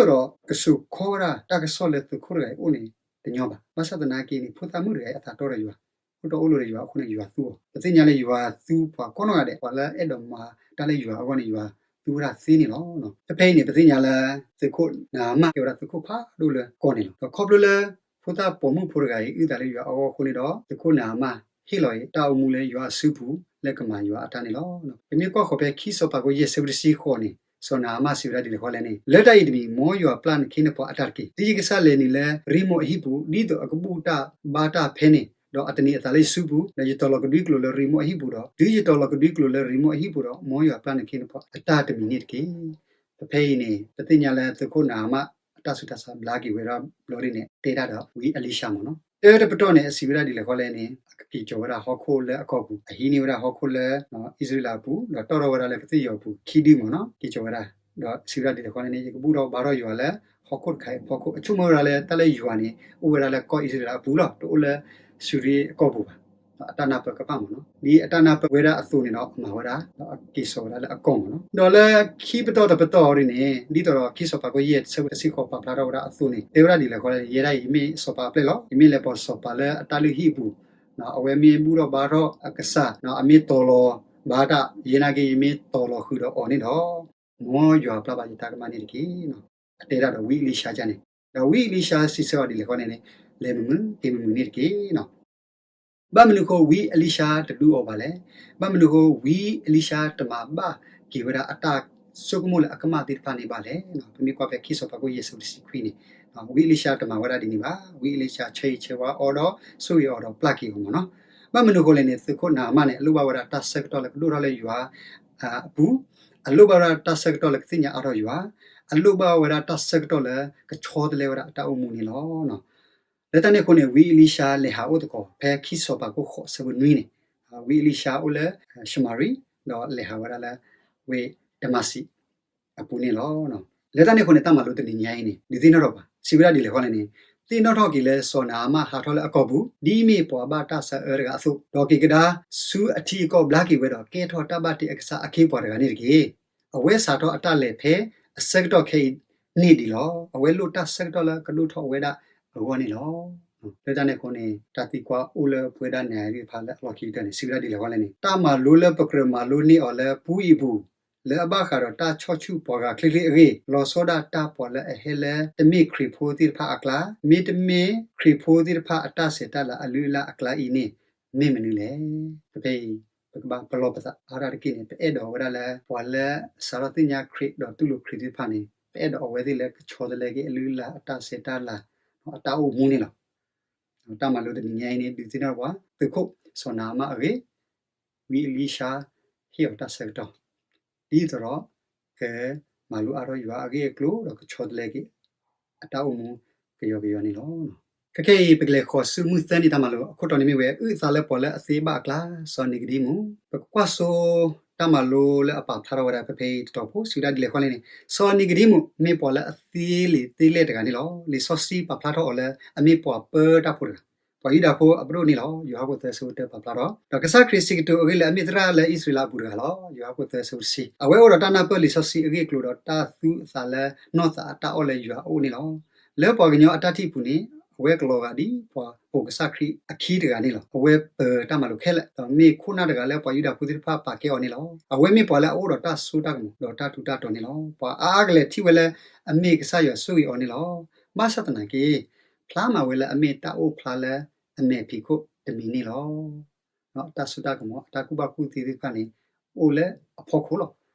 ကစိာ်ခီဝဲဒၣ်တၢ်ကစီၣ်လၢသုးခိၣ်တဂၤအံၤအိၣ်န့ၣ်တညီဘၣ်. ဘၣ်ဆၣ်သနာ်က့န့ၣ် ဖိသၣ်မုၣ်တဂၤအံၤအသးတီဒီးယွၤ, အိၣ်တီအိၣ်လိၤဒီးယွၤအဃိန့ၣ် ယွၤသူအီၤ. ပသ့ၣ်ညါလၢယွၤသူပှၤကိးနီၢ်ဂၤဒဲး, ပှၤလၢအဲၣ်ဒိးမၤတၢ်လၢယွၤအဂီၢ်န့ၣ် ယွၤသူဝဲဒၣ်သ့န့ၣ်လီၤ. ဖဲဖဲအံၤန့ၣ် ပသ့ၣ်ညါလၢသုးခိၣ်နၤအမၣ်ကဲဝဲဒၣ်သုးခိၣ်ဖးဒိၣ်လၢကီၢ်န့ၣ်လီၤ. ဒီးခီဖျိလၢ ဖိသၣ်ပိာ်မုၣ်ဖိတဂၤအံၤ အုၣ်သးလၢယွၤအဂီၢ်အဃိန့ၣ်ဒီး သုးခိၣ်နၤအမၣ်ဟ့ၣ်လီၤအံၤတၢ်အိၣ်မူလၢယွၤအစုပူၤ လၢကမၤယွၤအတၢ်န့ၣ်လီၤ. ပမ့ၢ်ကွၢ်ဃီၤဖဲခံစီၤပၤခိၣ်ယဲၢ်ဆၢဖိတဆံဃိးန့ၣ် စီၤနၤအမၣ်စံးဝဲဒၣ်ဒ်လဲၣ်ဃီလဲၣ်န့ၣ်, လၢတၢ်အံၤတမံၤ မ်ယွၤပျၢ်နခ့နပှၤအတၢ်တက့ၢ်. တုၤယကစၢ်လဲၤနုာ်လၢရံမိၢ်အဟံၣ်ပူၤ ဒ်သိးအကဘူၣ်တၢ်ဘါတၢ်ဖဲန့ၣ်, ဒီးအတန့ၢ်အသးလၢယစုပူၤ, ဒီးယတီၤလီၤကဒွံကျိာ်လၢရံမိၢ်အဟံၣ်ပူၤဒီး, တုၤယတီၤလီၤကဒွံကျိာ်လၢရံမိၢ်အဟံၣ်ပူၤဒီး, မ်ယွၤပျၢ်နခ့နပှၤအတၢ်တမံၤန့ၣ်တက့ၢ်. ဖဲဖဲအံၤန့ၣ် ပသ့ၣ်ညါလၢသုးခိၣ်နၤအမၣ်အတၢ်ဆူးတၢ်ဆါဘျါက့ၤဝဲဒၣ်ဘျီဒ်န့ၣ် တဲတၢ်ဒီးဝံအလံၡါမ့ၢ်နီၤ. တၢတပတီၢ်န့ၣ် အစံးဝဲဒၣ်ဒ်လဲၣ်ဃီလဲၣ်န့ၣ်, အကက့ၤကီၤဝဲဒၣ်ဟီၣ်ခိၣ်လၢအကီၢ်ပူၤ, အဟံးန့ၢ်ဝဲဒၣ်ဟီၣ်ခိၣ်လၢ အံၣ်စရ့လးအပူၤ, ဒီးတီၣ်ထီၣ်ဝဲဒၣ်လၢကသ့ၣ်ယီၤပူၤခံဒုမ့ၢ်နီၤ, က့ၤကီၤဝဲဒၣ်, ဒီးစံးဝဲဒၣ်ဒ်လဲၣ်ဃီလဲၣ်န့ၣ်, ယကဘူၣ်ထီၣ်ဘါထီၣ်ယွၤလၢ ဖီခိၣ်တခါအံၤအဖီခိၣ် အဆိကမိၣ်ဝဲဒၣ်လၢတၢ်လၢယွၤန့ၣ် အိၣ်ဝဲဒၣ်လၢကီၢ်အံၣ်စရ့လးအပူၤလီၤ. တအိၣ်လၢစူၤရ့အကီၢ်ပူၤဘၣ်. အတၢ်နၢ်ပၢၢ်ကဘၣ်မ့ၢ်နီၤ. ဒ်အတၢ်နၢ်ပၢၢ်ဝဲဒၣ်အသိးန့ၣ်ဒီး အမၤဝဲဒၣ် ဒီးအက့ၤစိာ်ဝဲဒၣ်လၢအကီၢ်မ့ၢ်နီၤ. ဒီးလၢခံပတီၢ်တပတီၢ်အံၤန့ၣ် ဒ်သိးဒီးခံစီၤပၤခိၣ်ယဲၢ်ဆၢဖိတဆံဃိးပာ်ဖျါထီၣ်ဝဲဒၣ်အသိးန့ၣ် တဲဝဲဒၣ်ဒ်လဲၣ်ဃီလဲၣ်န့ၣ် ယဲဒၣ်အံၤ ယမ့ၢ်စီၤပၤအပျဲၢ်လီၤ. ယမ့ၢ်လဲၤပိာ်စီၤပၤလၢအတၢ်လုၢ်ဟံၣ်အပူၤ, အဝဲမ့ၢ်ဘူၣ်ထီၣ်ဘါထီၣ်အကစၢ်, အမ့ၢ်တီၤလီၤဘါတၢ်, ယဲနာ်က့ ယမ့ၢ်တီၤလီၤဃုာ်ဒီးအီၤန့ၣ်ဒီး မ်ယွၤပျၢ်ဘၣ်ယတၢ်ကမၣ်န့ၣ်တက့ၢ်. အတဲဒၣ်ဒီးဝံအ့လံၡါန့ၣ်, ဒီးဝံအ့လံၡါစံးဆၢအီၤဒ်လဲၣ်ဃီလဲၣ်န့ၣ်, လဲၤမုာ်မုာ် က့ၤမုာ်မုာ်န့ၣ်တက့ၢ်. ဘၣ်မနုၤအဃိဝံအ့လံၡါတဒုးအီၤဘၣ်လဲၣ်. ဘၣ်မနုၤအဃိ ဝံအ့လံၡါတမၤဘၣ်က့ၤဝဲဒၣ်အတၢ်ဆိကမိၣ်လၢအကမၣ်သ့ၣ်တဖၣ်န့ၣ်ဘၣ်လဲၣ်. ပမ့ၢ်ကွၢ်ဖဲခံစီၤပၤခိၣ်ယဲၢ်ဆၢဖိတဆံခွံန့ၣ်, ဝံအ့လံၡါတမၤဝဲဒၣ်ဒ်န့ၣ်ဘၣ်. ဝံအ့လံၡါဆၢဂ့ၤဆၢဝါအီၤဒီး ဆိၣ်ဂ့ၤအီၤဒီးပျၢ်က့ၤအီၤမ့ၢ်နီၤ. ဘၣ်မနုၤအဃိလဲၣ်န့ၣ် သုးခိၣ်နၤမၣ်န့ၣ် အလိၣ်ဘၣ်ဝဲဒၣ်တၢ်ဆၢကတီၢ်လၢကဒိၣ်ထီၣ်လၢယွၤအပူၤ, အလိၣ်ဘၣ်ဝဲဒၣ်တၢ်ဆၢကတီၢ်လၢကသ့ၣ်ညါအါထီၣ်ယွၤ, အလိၣ်ဘၣ်ဝဲဒၣ်တၢ်ဆၢကတီၢ်လၢကဆီတလဲဝဲဒၣ်အတၢ်အိၣ်မူန့ၣ်လီၤ. လၢတၢ်န့ၣ်အဃိန့ၣ် ဝံအ့လံၡါလဲၤဟးအိၣ်သကိး ဖဲခံစီၤပၤခိၣ်ဃိးဆၢဖိနွံန့ၣ်, ဝံအ့လံၡါအိၣ်လၢၡမၤရံ ဒီးလဲၤဟးဝဲဒၣ်လၢဝ့ၢ်ဒမၤစံးအပူၤန့ၣ်လီၤ. လၢတၢ်န့ၣ်အဃိန့ၣ် တၢ်မၤလိတနံၤညါအံၤန့ၣ် ဒုးသ့ၣ်နီၣ်ထီၣ်ပှၤ စံးဝဲဒၣ်ဒ်လဲၣ်ဃီလဲၣ်န့ၣ်, သ့ၣ်နီၣ်ထီၣ်က့ၤလၢစီၤနၤအမၣ်ဟးထီၣ်လၢအကီၢ်ပူၤ ဒ်အမ့ၢ်ပှၤဘၣ်တၢ်ဆါအၢတဂၤအသိး, ဒီးက့ၤကဒါဆူအထံအကီၢ်ဘျါက့ၤဝဲဒီး ကဲထီၣ်တၢ်ဘၣ်တ့အကစၢ်အခ့အပှၤတဂၤန့ၣ်တက့ၢ်. အဝဲစးထီၣ်အတၢ်လဲၤဖဲအဆၢကတီၢ်ခဲအံၤန့ၣ်ဒံးလီၤ. အဝဲလိၣ်တၢ်ဆၢကတီၢ်လၢကဒိၣ်ထီၣ်ဝဲဒၣ်အဂီၢ်န့ၣ်လီၤ. လၢတၢ်န့ၣ်အဃိန့ၣ် တၢ်သံကွၢ်အိၣ်လၢပဝဲဒၣ်နၤယၤသ့ၣ်တဖၣ်လၢအလီၢ်ခံကတၢၢ်န့ၣ် စံးဝဲဒၣ်ဒ်လဲၣ်ဃီလဲၣ်န့ၣ်, တၢ်မၤလိလၢပကြၢးမၤလိန့ၢ်အီၤလၢပူအံၤအပူၤ လၢအဘၣ်ဃးဒီးတၢ်ဆီၣ်ဆူၣ်ပှၤဂၤချ့ချ့အဂ့ၢ်, လီၤဆီဒၣ်တၢ်ပှၤလၢအဟဲလၢတမ့ၢ်ခရံာ်ဖိသ့ၣ်တဖၣ်အကျါ, မ့တမ့ၢ်ခရံာ်ဖိသ့ၣ်တဖၣ်အတၢ်ဆဲးတၢ်လၤအလုၢ်အလၢ်အကျါအံၤန့ၣ် မ့ၢ်မနုၤလဲၣ်. ဖဲအံၤ ပကဘၣ်ပလီၢ်ပသးအါထီၣ်တက့ၢ်န့ၣ် ပအဲၣ်ဒိးဝဲဒၣ်လၢ ပှၤလၢစးထီၣ်သ့ၣ်ညါခရံာ်ဒီးတူၢ်လိာ်ခရံာ်သ့ၣ်တဖၣ်န့ၣ် ပအဲၣ်ဒိးအဝဲသ့ၣ်လၢကဆီတလဲက့ၤအလုၢ်အလၢ်အတၢ်ဆဲးတၢ်လၤ အတၢ်အိၣ်မူန့ၣ်လီၤ. တၢ်မၤလိတနံၤညါအံၤန့ၣ် ဒုးသ့ၣ်နီၣ်ပှၤ သုးခိၣ်စီၤနၤအမၣ်အဂ့ၢ်, ဝံအ့လံၡါ ဟ့ၣ်အီၤတၢ်ဆၢကတီၢ် ဒ်သိးဒီး ကမၤလိအါထီၣ်ယွၤအဂ့ၢ်အကျိၤ ဒီးကဆီတလဲက့ၤ အတၢ်အိၣ်မူကယီကယီန့ၣ်လီၤ. ခဲခဲအံၤ ပကလဲၤဃီၤဆူမုၢ်သၢနံၤတၢ်မၤလိ အခိၣ်တီန့ၣ်မ့ၢ်ဝဲ အုၣ်အသးလၢပှၤလၢအသ့ဘၣ်အကျါ စီၤနံၤကဒံမူး. ပကကွၢ်စိ တၢ်မၤလိလၢအပာ်ဖျါထီၣ်ဝဲဒၣ်ဖဲဖဲအံၤတတီၤဖိ စံးဝဲဒၣ်ဒ်လဲၣ်ဃီလဲၣ်န့ၣ်, စီၤနံၤကဒံမူး မ့ၢ်ပှၤလၢအသ့လံာ်သ့လဲၢ်တဂၤန့ၣ်လီၤ. လံာ်စီဆှံပာ်ဖျါထီၣ်အီၤလၢ အမ့ၢ်ပှၤပၢတၢ်ဖိတဂၤ, ပှၤယူဒၤဖိအပဒိၣ်န့ၣ်လီၤ. ယိၤဟၣ်ခိၣ်သၢဆၢဖိတၢပာ်ဖျါထီၣ်, ဒီးကစၢ်ခရံာ်စံးကတိၤအဂ့ၢ်လၢအမ့ၢ်သရၣ်လၢအံၣ်စရ့လးအပူၤတဂၤလီၤ. ယိၤဟၣ်ခိၣ်သၢဆၢဖိတဆံ, အဝဲအိၣ်ဒီးတၢ်နၢ်ပၢၢ်လံာ်စီဆှံအဂ့ၢ်အကျိၤဒီးတၢ်သူအသးလၢနီၢ်သးအတၢ်အီၣ်လၢယွၤအအိၣ်န့ၣ်လီၤ. လၢပှၤကညီအတၢ်ထံၣ်အပူၤန့ၣ် အဝဲကလီၤဂာ်ဒ်ပှၤပိာ်ကစၢ်ခရံာ်အခံတဂၤန့ၣ်လီၤ. အဝဲပၢၤတၢ်မၤလိခဲလၢာ်, ဒီးမ့ၢ်ခိၣ်နၢ်တဂၤလၢပှၤယူဒၤဖိသ့ၣ်တဖၣ်ပာ်ကဲအီၤန့ၣ်လီၤ. အဝဲမ့ၢ်ပှၤလၢအအိၣ်ဒီးတၢ်စိတၢ်ကမီၤ ဒီးတၢ်ထူးတၢ်တီၤန့ၣ်လီၤ. ပှၤအါအါကလဲာ်ထံၣ်ဝဲလၢအမ့ၢ်ကစၢ်ယွၤဆိၣ်ဂ့ၤအီၤန့ၣ်လီၤ. ဘၣ်ဆၣ်သနာ်က့ ဖျါမးဝဲလၢအမ့ၢ်တၢ်အိၣ်ဖျါလၢအမဲာ်ဖံးခိၣ်တမံၤန့ၣ်လီၤ. တၢ်စိတၢ်ကမီၤ အတၢ်ကူၣ်ဘၣ်ကူၣ်သ့သ့ၣ်တဖၣ်န့ၣ် အိၣ်လၢအဖီခိၣ်လီၤ.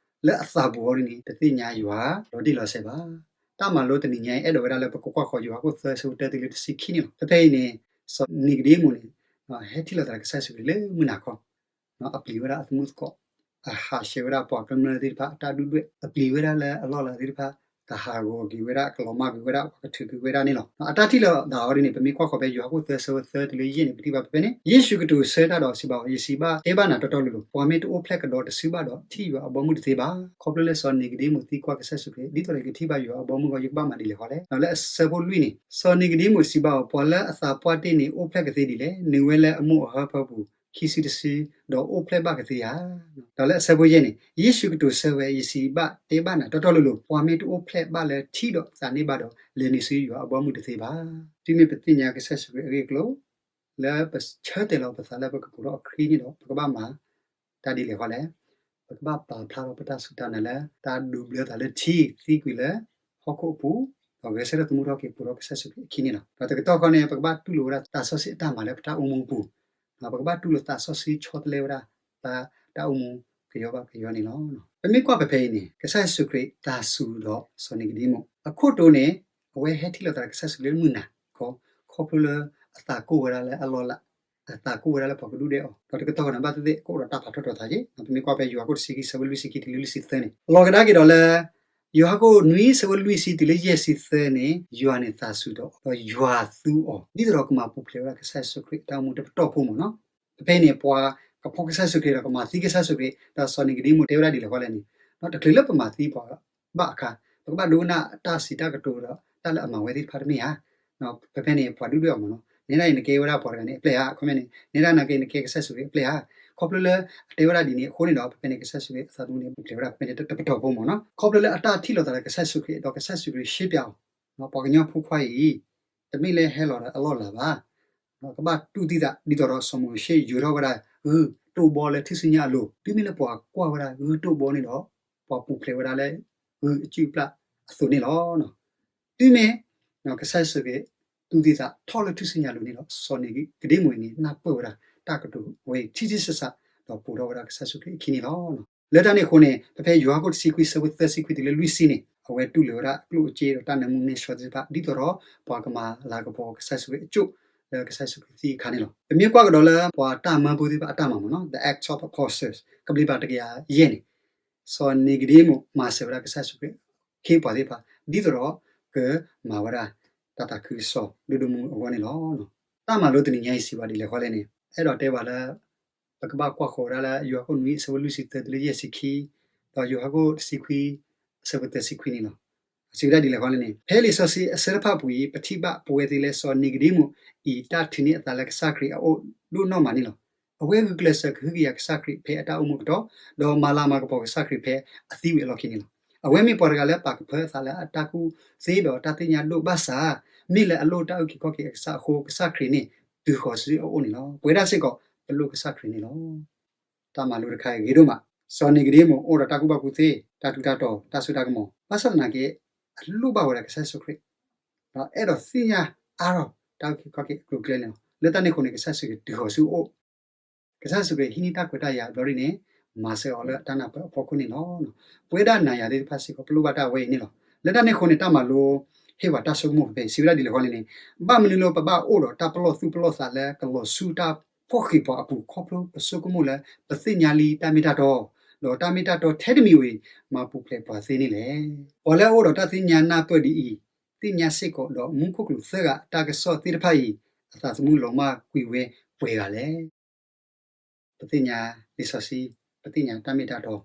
လၢအသးပူၤအီၤဒ်န့ၣ် တသ့ၣ်ညါယွၤလီၤတံၢ်လီၤဆဲးဘၣ်. တၢ်မၤလိတနံၤညါအံၤ အဲၣ်ဒိးဝဲဒၣ်လၢပကကွၢ်ဃီၤယိၤဟၣ်ခိၣ်သၢဆၢဖိတၢတုၤလၢတဆံခံန့ၣ်လီၤ. ဖဲဖဲအံၤန့ၣ် စီၤနံၤကဒံမူးန့ၣ် ဟဲထံၣ်လိာ်သးဒီးကစၢ်ယ့ၣ်ၡူးခရံာ်လၢမုၢ်နၤခီ အပျံၤဝဲဒၣ်အသမူသကိး, အဟးဆှဲးဝဲဒၣ်ပှၤကမျၢၢ်သ့ၣ်တဖၣ်အတၢ်ဒုၣ်ဒွဲၣ်, အပျံၤဝဲဒၣ်လၢအလီၢ်လၤသ့ၣ်တဖၣ်, ကဟးဂီၤက့ၤဝဲဒၣ် ကလီၤမၢ်က့ၤဝဲဒၣ် ပှၤကထုးက့ၤဝဲဒၣ်န့ၣ်လီၤ. အတၢ်ထံၣ်လိာ်သးအီၤဒ်န့ၣ် ပမ့ၢ်ကွၢ်ဃီၤဖဲယိၤဟၣ်ခိၣ်သၢဆၢဖိသၢတုၤလၢယဲၢ်န့ၣ် ပထံၣ်ဘၣ်ဖဲဖဲန့ၣ်, ယ့ၣ်ၡူးကတိၤဆၢတၢ်ဒီးစံးဘၣ်အီၤ, ယစံးဘၣ်တဲဘၣ်နၤတီတီလိၤလိၤ, ပှၤမ့ၢ်တအိၣ်ဖျဲၣ်ကဒီးတစုဘၣ်ဒီး ထံၣ်ယွၤအဘီအမုၢ်တသ့ဘၣ်. ခီဖျိလၢစီၤနံၤကဒံမူးသံကွၢ်ကစၢ်ယ့ၣ်ၡူးခရံာ် ဒ်သိးဒီးကထံၣ်ဘၣ်ယွၤအဘီအမုၢ်အဂီၢ် ယကဘၣ်မၤဒ်လဲၣ်ဃီလဲၣ်. ဒီးလၢအဆၢဖိလွံၢ်န့ၣ် စီၤနံၤကဒံမူးစံးဘၣ်အီၤ, ပှၤလၢအသးပှၢ်တ့ၢ်န့ၣ် အိၣ်ဖျဲၣ်ကသ့ဒ်လဲၣ်. နုာ်ဝဲလၢအမိၢ်အဟၢဖၢပူၤ ခံစုတစု, ဒီးအိၣ်ဖျဲၣ်ဘၣ်ကသ့ဧါ. ဒီးလၢအဆၢဖိယဲၢ်န့ၣ် ယ့ၣ်ၡူးကတိၤဆၢဝဲ, ယစံးဘၣ်တဲဘၣ်နၤတီတီလိၤလိၤ, ပှၤမ့ၢ်တအိၣ်ဖျဲၣ်ဘၣ်လၢထံဒီးသးန့ၣ်ဘၣ်ဒီး လဲၤနုာ်ဆူယွၤအဘီအမုၢ်တသ့ဘၣ်. တုၤမ့ၢ်ပသ့ၣ်ညါကစၢ်ယ့ၣ်ၡူးခရံာ်အဂ့ၢ်အကျိၤ လၢပဆၢတဲာ်လီၤပသးလၢပကကိးထီၣ်ခရံာ်န့ၣ်ဒီး ပကဘၣ်မၤတၢ်ဒ်လဲၣ်ဃီလဲၣ်. ပကဘၣ်ပာ်ဖျါထီၣ်ပတၢ်စူၢ်တၢ်နာ်လၢ တၢ်ဒိးဘျၢသးလၢထံ, သံကွံာ်လၢဟီၣ်ခိၣ်အပူၤ, ဒီးဂဲၤဆၢထၢၣ်သမူထီၣ်က့ၤ ပိာ်ထီၣ်ကစၢ်ယ့ၣ်ၡူးခရံာ်အခံန့ၣ်လီၤ. ဒီးတကတီၢ်ဃီန့ၣ် ပကဘၣ်တူၢ်လိာ်ဝဲဒၣ်တၢ်စီဆှံအတၢ်မၤလၢပတၢ်အိၣ်မူအပူၤ, ပကဘၣ်တူၢ်လိာ်သးစီဆှံဆီတလဲဝဲဒၣ် ပတၢ်အိၣ်မူကယီဘၣ်ကယီန့ၣ်လီၤ. ပမ့ၢ်ကွၢ်ဖဲဖဲအံၤန့ၣ် ကစၢ်ယ့ၣ်ၡူးခရံာ်သးစူၤဒီးစီၤနံၤကဒံမူး အခိၣ်တီန့ၣ် အဝဲဟဲထံၣ်လိာ်သးဒီးကစၢ်ယ့ၣ်ၡူးခရံာ်လၢမုၢ်နၤခီ, ခီဖျိလၢအသးကိၢ်ဝဲဒၣ်လၢအလီၢ်လၤ, အသးကိၢ်ဝဲဒၣ်လၢပှၤကဒုၣ်ဒွဲၣ်အီၤ, ဒီးတကတီၢ်ဃီန့ၣ် ဘၣ်သ့ၣ်သ့ၣ် ကအိၣ်ဒီးတၢ်ဖးထီၣ်ထီသးက့ၤ, ပမ့ၢ်ကွၢ်ဖဲယိၤဟၣ်ခိၣ်တဆံခံဆၢဖိလွံၢ်ဆံခံတုၤလၢလွံၢ်ဆံသၢန့ၣ်, လီၤကဒါက့ၤဒီးလၢ ယိၤဟၣ်ခိၣ်နွံဆၢဖိလွံၢ်ဆံတုၤလၢယဲၢ်ဆံသၢန့ၣ် ယွၤန့ၣ်သးစူၤဒီး ဒီးယွၤသူအီၤ ဒ်သိးဒီးကမၤပူၤဖျဲးဝဲဒၣ်ကစၢ်ယ့ၣ်ၡူးခရံာ်အတၢ်အိၣ်မူတပတီၢ်ဖိမ့ၢ်နီၤ. ဖဲဖဲအံၤန့ၣ် ပှၤကဖီၣ်ကစၢ်ယ့ၣ်ၡူးခရံာ်ဒီးကမၤသံကစၢ်ယ့ၣ်ၡူးခရံာ် ဒီးစီၤနံၤကဒံမူးတဲဝဲဒၣ်ဒ်လဲၣ်ဃီလဲၣ်န့ၣ်, တချုးလၢပမၤသံပှၤဘၣ်အခါ ပကဘၣ်ဒိကနၣ်တၢ်စံးတၢ်ကတိၤဒီး တၢ်လၢအမၤဝဲသ့ၣ်တဖၣ်တမ့ၢ်ဧါ. ဖဲဖဲန့ၣ် ပှၤဒုၣ်ဒွဲၣ်အီၤမ့ၢ်နီၤ, နဲဒၣ်အံၤနကဲဝဲဒၣ်ပှၤတဂၤန့ၣ်အပျဲၢ်ဧါ, အခီပညီန့ၣ် နဲဒၣ်နကဲ နကဲကစၢ်ယ့ၣ်ၡူးခရံာ်အပျဲၢ်ဧါ. ခီဖျိလၢအတဲဝဲဒၣ်ဒ်န့ၣ်အဃိန့ၣ်ဒီး ဖဲဖဲန့ၣ်ကစၢ်ယ့ၣ်ၡူးခရံာ်အသးသမူန့ၣ် ပူၤဖျဲးဝဲဒၣ်ဖဲဖဲန့ၣ်တပတီၢ်ဖိမ့ၢ်နီၤ. ခီဖျိလၢအတၢ်ထံၣ်လိာ်သးဒီးကစၢ်ယ့ၣ်ၡူးခရံာ် ဒီးကစၢ်ယ့ၣ်ၡူးခရံာ်ရှင်းပြအီၤ, ပှၤကညီဖိခွါအံၤ တမ့ၢ်လၢဟဲလီၤဒီးအလီၢ်လၤဘၣ် ကဘၣ်တူၢ်သံသး ဒ်သိးဒီးစီၤမိၤၡ့ယိးထီၣ်ဝဲဒၣ်ဂုၢ်တိၢ်ဘီလၢထူၣ်စုညါအလိၤ, တုၤမ့ၢ်လၢပှၤကွၢ်ဝဲဒၣ်ဂုၢ်တိၢ်ဘီန့ၣ်ဒီး ပှၤပူၤဖျဲးဝဲဒၣ်လၢဂုၢ်အစုၣ်အပျၢ်အသိးန့ၣ်လီၤ. တုၤမ့ၢ် ကစၢ်ယ့ၣ်ၡူးခရံာ်တူၢ်သံသးထီၣ်လၢထူၣ်စုညါအလိၤန့ၣ်ဒီး စီၤနံၤကဒ့မူးအံၤန့ၣ် နၢ်ပၢၢ်ဝဲဒၣ်တၢ်ကတိၤဝဲအံၤ ထံထံဆးဆး ဒီးပိာ်ထီၣ်ဝဲဒၣ်ကစၢ်ယ့ၣ်ၡူးခရံာ်အခံန့ၣ်လီၤ. လၢတၢ်န့ၣ်အဃိန့ၣ် ဖဲဖဲယိၤဟၣ်ခိၣ်တဆံခွံ ဆၢဖိသၢဆံခွံတုၤလၢလွံၢ်ဆံန့ၣ် အဝဲတူၢ်လိာ်ဝဲဒၣ်အကျိၣ်အစ့ဒီးတၢ်နၢမူနဲဆိသ့ၣ်တဖၣ် ဒ်သိးဒီးပှၤကမၤလၤကပီၤကစၢ်ယ့ၣ်ၡူးခရံာ်အစိၣ် လၢကစၢ်ယ့ၣ်ၡူးခရံာ်သံအခါန့ၣ်လီၤ. ပမ့ၢ်ကွၢ်ကဒီးလၢပှၤတၢ်မၢဖိသ့ၣ်တဖၣ်အတၢ်မၤမ့ၢ်နီၤ The Acts of Apostles ကဘျံးပၤတကယၤယဲၢ်န့ၣ် စီၤနံၤကဒ့မူးမၤစၢၤဝဲဒၣ်ကစၢ်ယ့ၣ်ၡူးခရံာ်အခ့အပှၤသ့ၣ်တဖၣ် ဒ်သိးဒီးကမၤဝဲဒၣ်တၢ်သးခုကစီၣ်ဒိၣ်ဒိၣ်မုၢ်မုၢ်အဂီၢ်န့ၣ်လီၤ. တၢ်မၤလိတနံၤညါအံၤစံးဝဲဒ်လဲၣ်ဃီလဲၣ်န့ၣ် အဲၣ်ဒိးတဲဘၣ်လၢ ပကဘၣ်ကွၢ်ဃီၤဝဲဒၣ်လၢ ယိၤဟၣ်ခိၣ်နွံအဆၢဖိလွံၢ်ဆံသၢတုၤလၢယဲၢ်ဆံခံ, ဒီးယိၤဟၣ်ခိၣ်တဆံခွံ အဆၢဖိသၢဆံခွံန့ၣ်လီၤ. စံးဝဲဒၣ်ဒ်လဲၣ်ဃီလဲၣ်န့ၣ် ဖဲလံာ်စီဆှံအဆၢတဖၣ်အပူၤအံၤ ပထံၣ်ဘၣ်ပဝဲသ့လၢစီၤနံၤကဒ့မူးအံၤ တၢ်ထုးန့ၢ်အသးလၢကစၢ်ခရံာ်အအိၣ်ဒိၣ်နီၢ်မးန့ၣ်လီၤ. အဝဲဂုာ်ကျဲးစၢးကဟုကယာ်ကစၢ်ခရံာ်ဖဲအတၢ်အိၣ်မူအကတီၢ်, ဒီးမၤလၤမၤကပီၤကစၢ်ခရံာ်ဖဲအသံဝံၤအလီၢ်ခံန့ၣ်လီၤ. အဝဲမ့ၢ်ပှၤတဂၤလၢပာ်ကဖၢအသးလၢအတၢ်ကူၣ်သ့ဒီးတၢ်သ့ၣ်ညါဒိၣ်ဘၣ်ဆၣ်, မ့ၢ်လၢအလိၣ်တၢ်အုၣ်က့ၤခီၣ်က့ၤအကစၢ်အဃိ ကစၢ်ခရံာ်န့ၣ် တုၤဃီၤဆူအအိၣ်န့ၣ်လီၤ. ပဝဲဒၣ်စ့ၢ်ကီး ပလိၣ်ကစၢ်ခရံာ်န့ၣ်လီၤ. တၢ်မၤလိတခါအံၤဂ့ၤဒိၣ်မး, စီၤနံၤကဒ့မူးအိၣ်ဒီးတၢ်ကူၣ်ဘၣ်ကူၣ်သ့, တၢ်ထူးတၢ်တီၤ, တၢ်စိတၢ်ကမီၤ, ဘၣ်ဆၣ်သနာ်က့ အလိၣ်ဘၣ်ဝဲဒၣ်ကစၢ်ယ့ၣ်ၡူးခရံာ် ဒီးအဲၣ်ဒိးသ့ၣ်ညါအါထီၣ်တၢ်အုၣ်က့ၤခီၣ်က့ၤအကျိၤအကျဲန့ၣ်လီၤ. လၢတၢ်န့ၣ်အဃိန့ၣ် ကစၢ်ယ့ၣ်ၡူးခရံာ်တုၤဃီၤဆူအအိၣ်, ကစၢ်ယ့ၣ်ၡူးခရံာ်ဟံးန့ၢ်တၢ်ခွဲးတၢ်ယာ်အဘျီဒ်န့ၣ် မၤစၢၤအီၤလၢတၢ်နၢ်ပၢၢ်အဖီခိၣ်န့ၣ်လီၤ. ပဝဲဒၣ်နၤယၤသ့ၣ်တဖၣ်စ့ၢ်ကီး ပလိၣ်ဘၣ်တၢ်ဝဲအံၤန့ၣ်လီၤ. လၢတၢ်န့ၣ်အဃိန့ၣ် တၢ်မၤလိဟ့ၣ်ပှၤတၢ်ဆိကမိၣ်ဖဲဖဲအံၤ စံးဝဲဒၣ်ဒ်လဲၣ်ဃီလဲၣ်န့ၣ်, ဘၣ်မနုၤလၢပဘၣ်အိၣ်ဒီးတၢ်ပလီၢ်သူၣ်ပလီၢ်သးလၢကလီၤဆူတၢ်ဖှီၣ်ဃံးပှၤအပူၤ ခီဖျိပဆိကမိၣ်လၢပသ့ၣ်ညါလံတၢ်မ့ၢ်တၢ်တီ, ဒီးတၢ်မ့ၢ်တၢ်တီထဲတမံၤဝဲအံၤ မၤပူၤဖျဲးပှၤသ့န့ၣ်လဲၣ်. ပှၤလၢအအိၣ်ဒီးတၢ်သ့ၣ်ညါနၢ်ပၢၢ်ဒ်အံၤ, သ့ၣ်ညါစ့ၢ်ကီးဒီးမူခိၣ်ကလူးသၢဂၤအတၢ်ကစီၣ်သ့ၣ်တဖၣ်အံၤ, အသးသမူလီၤမၢ်ကွံာ်ဝဲပှဲၤဂၤလဲၣ်. ပသ့ၣ်ညါလံာ်စီဆှံ, ပသ့ၣ်ညါတၢ်မ့ၢ်တၢ်တီ,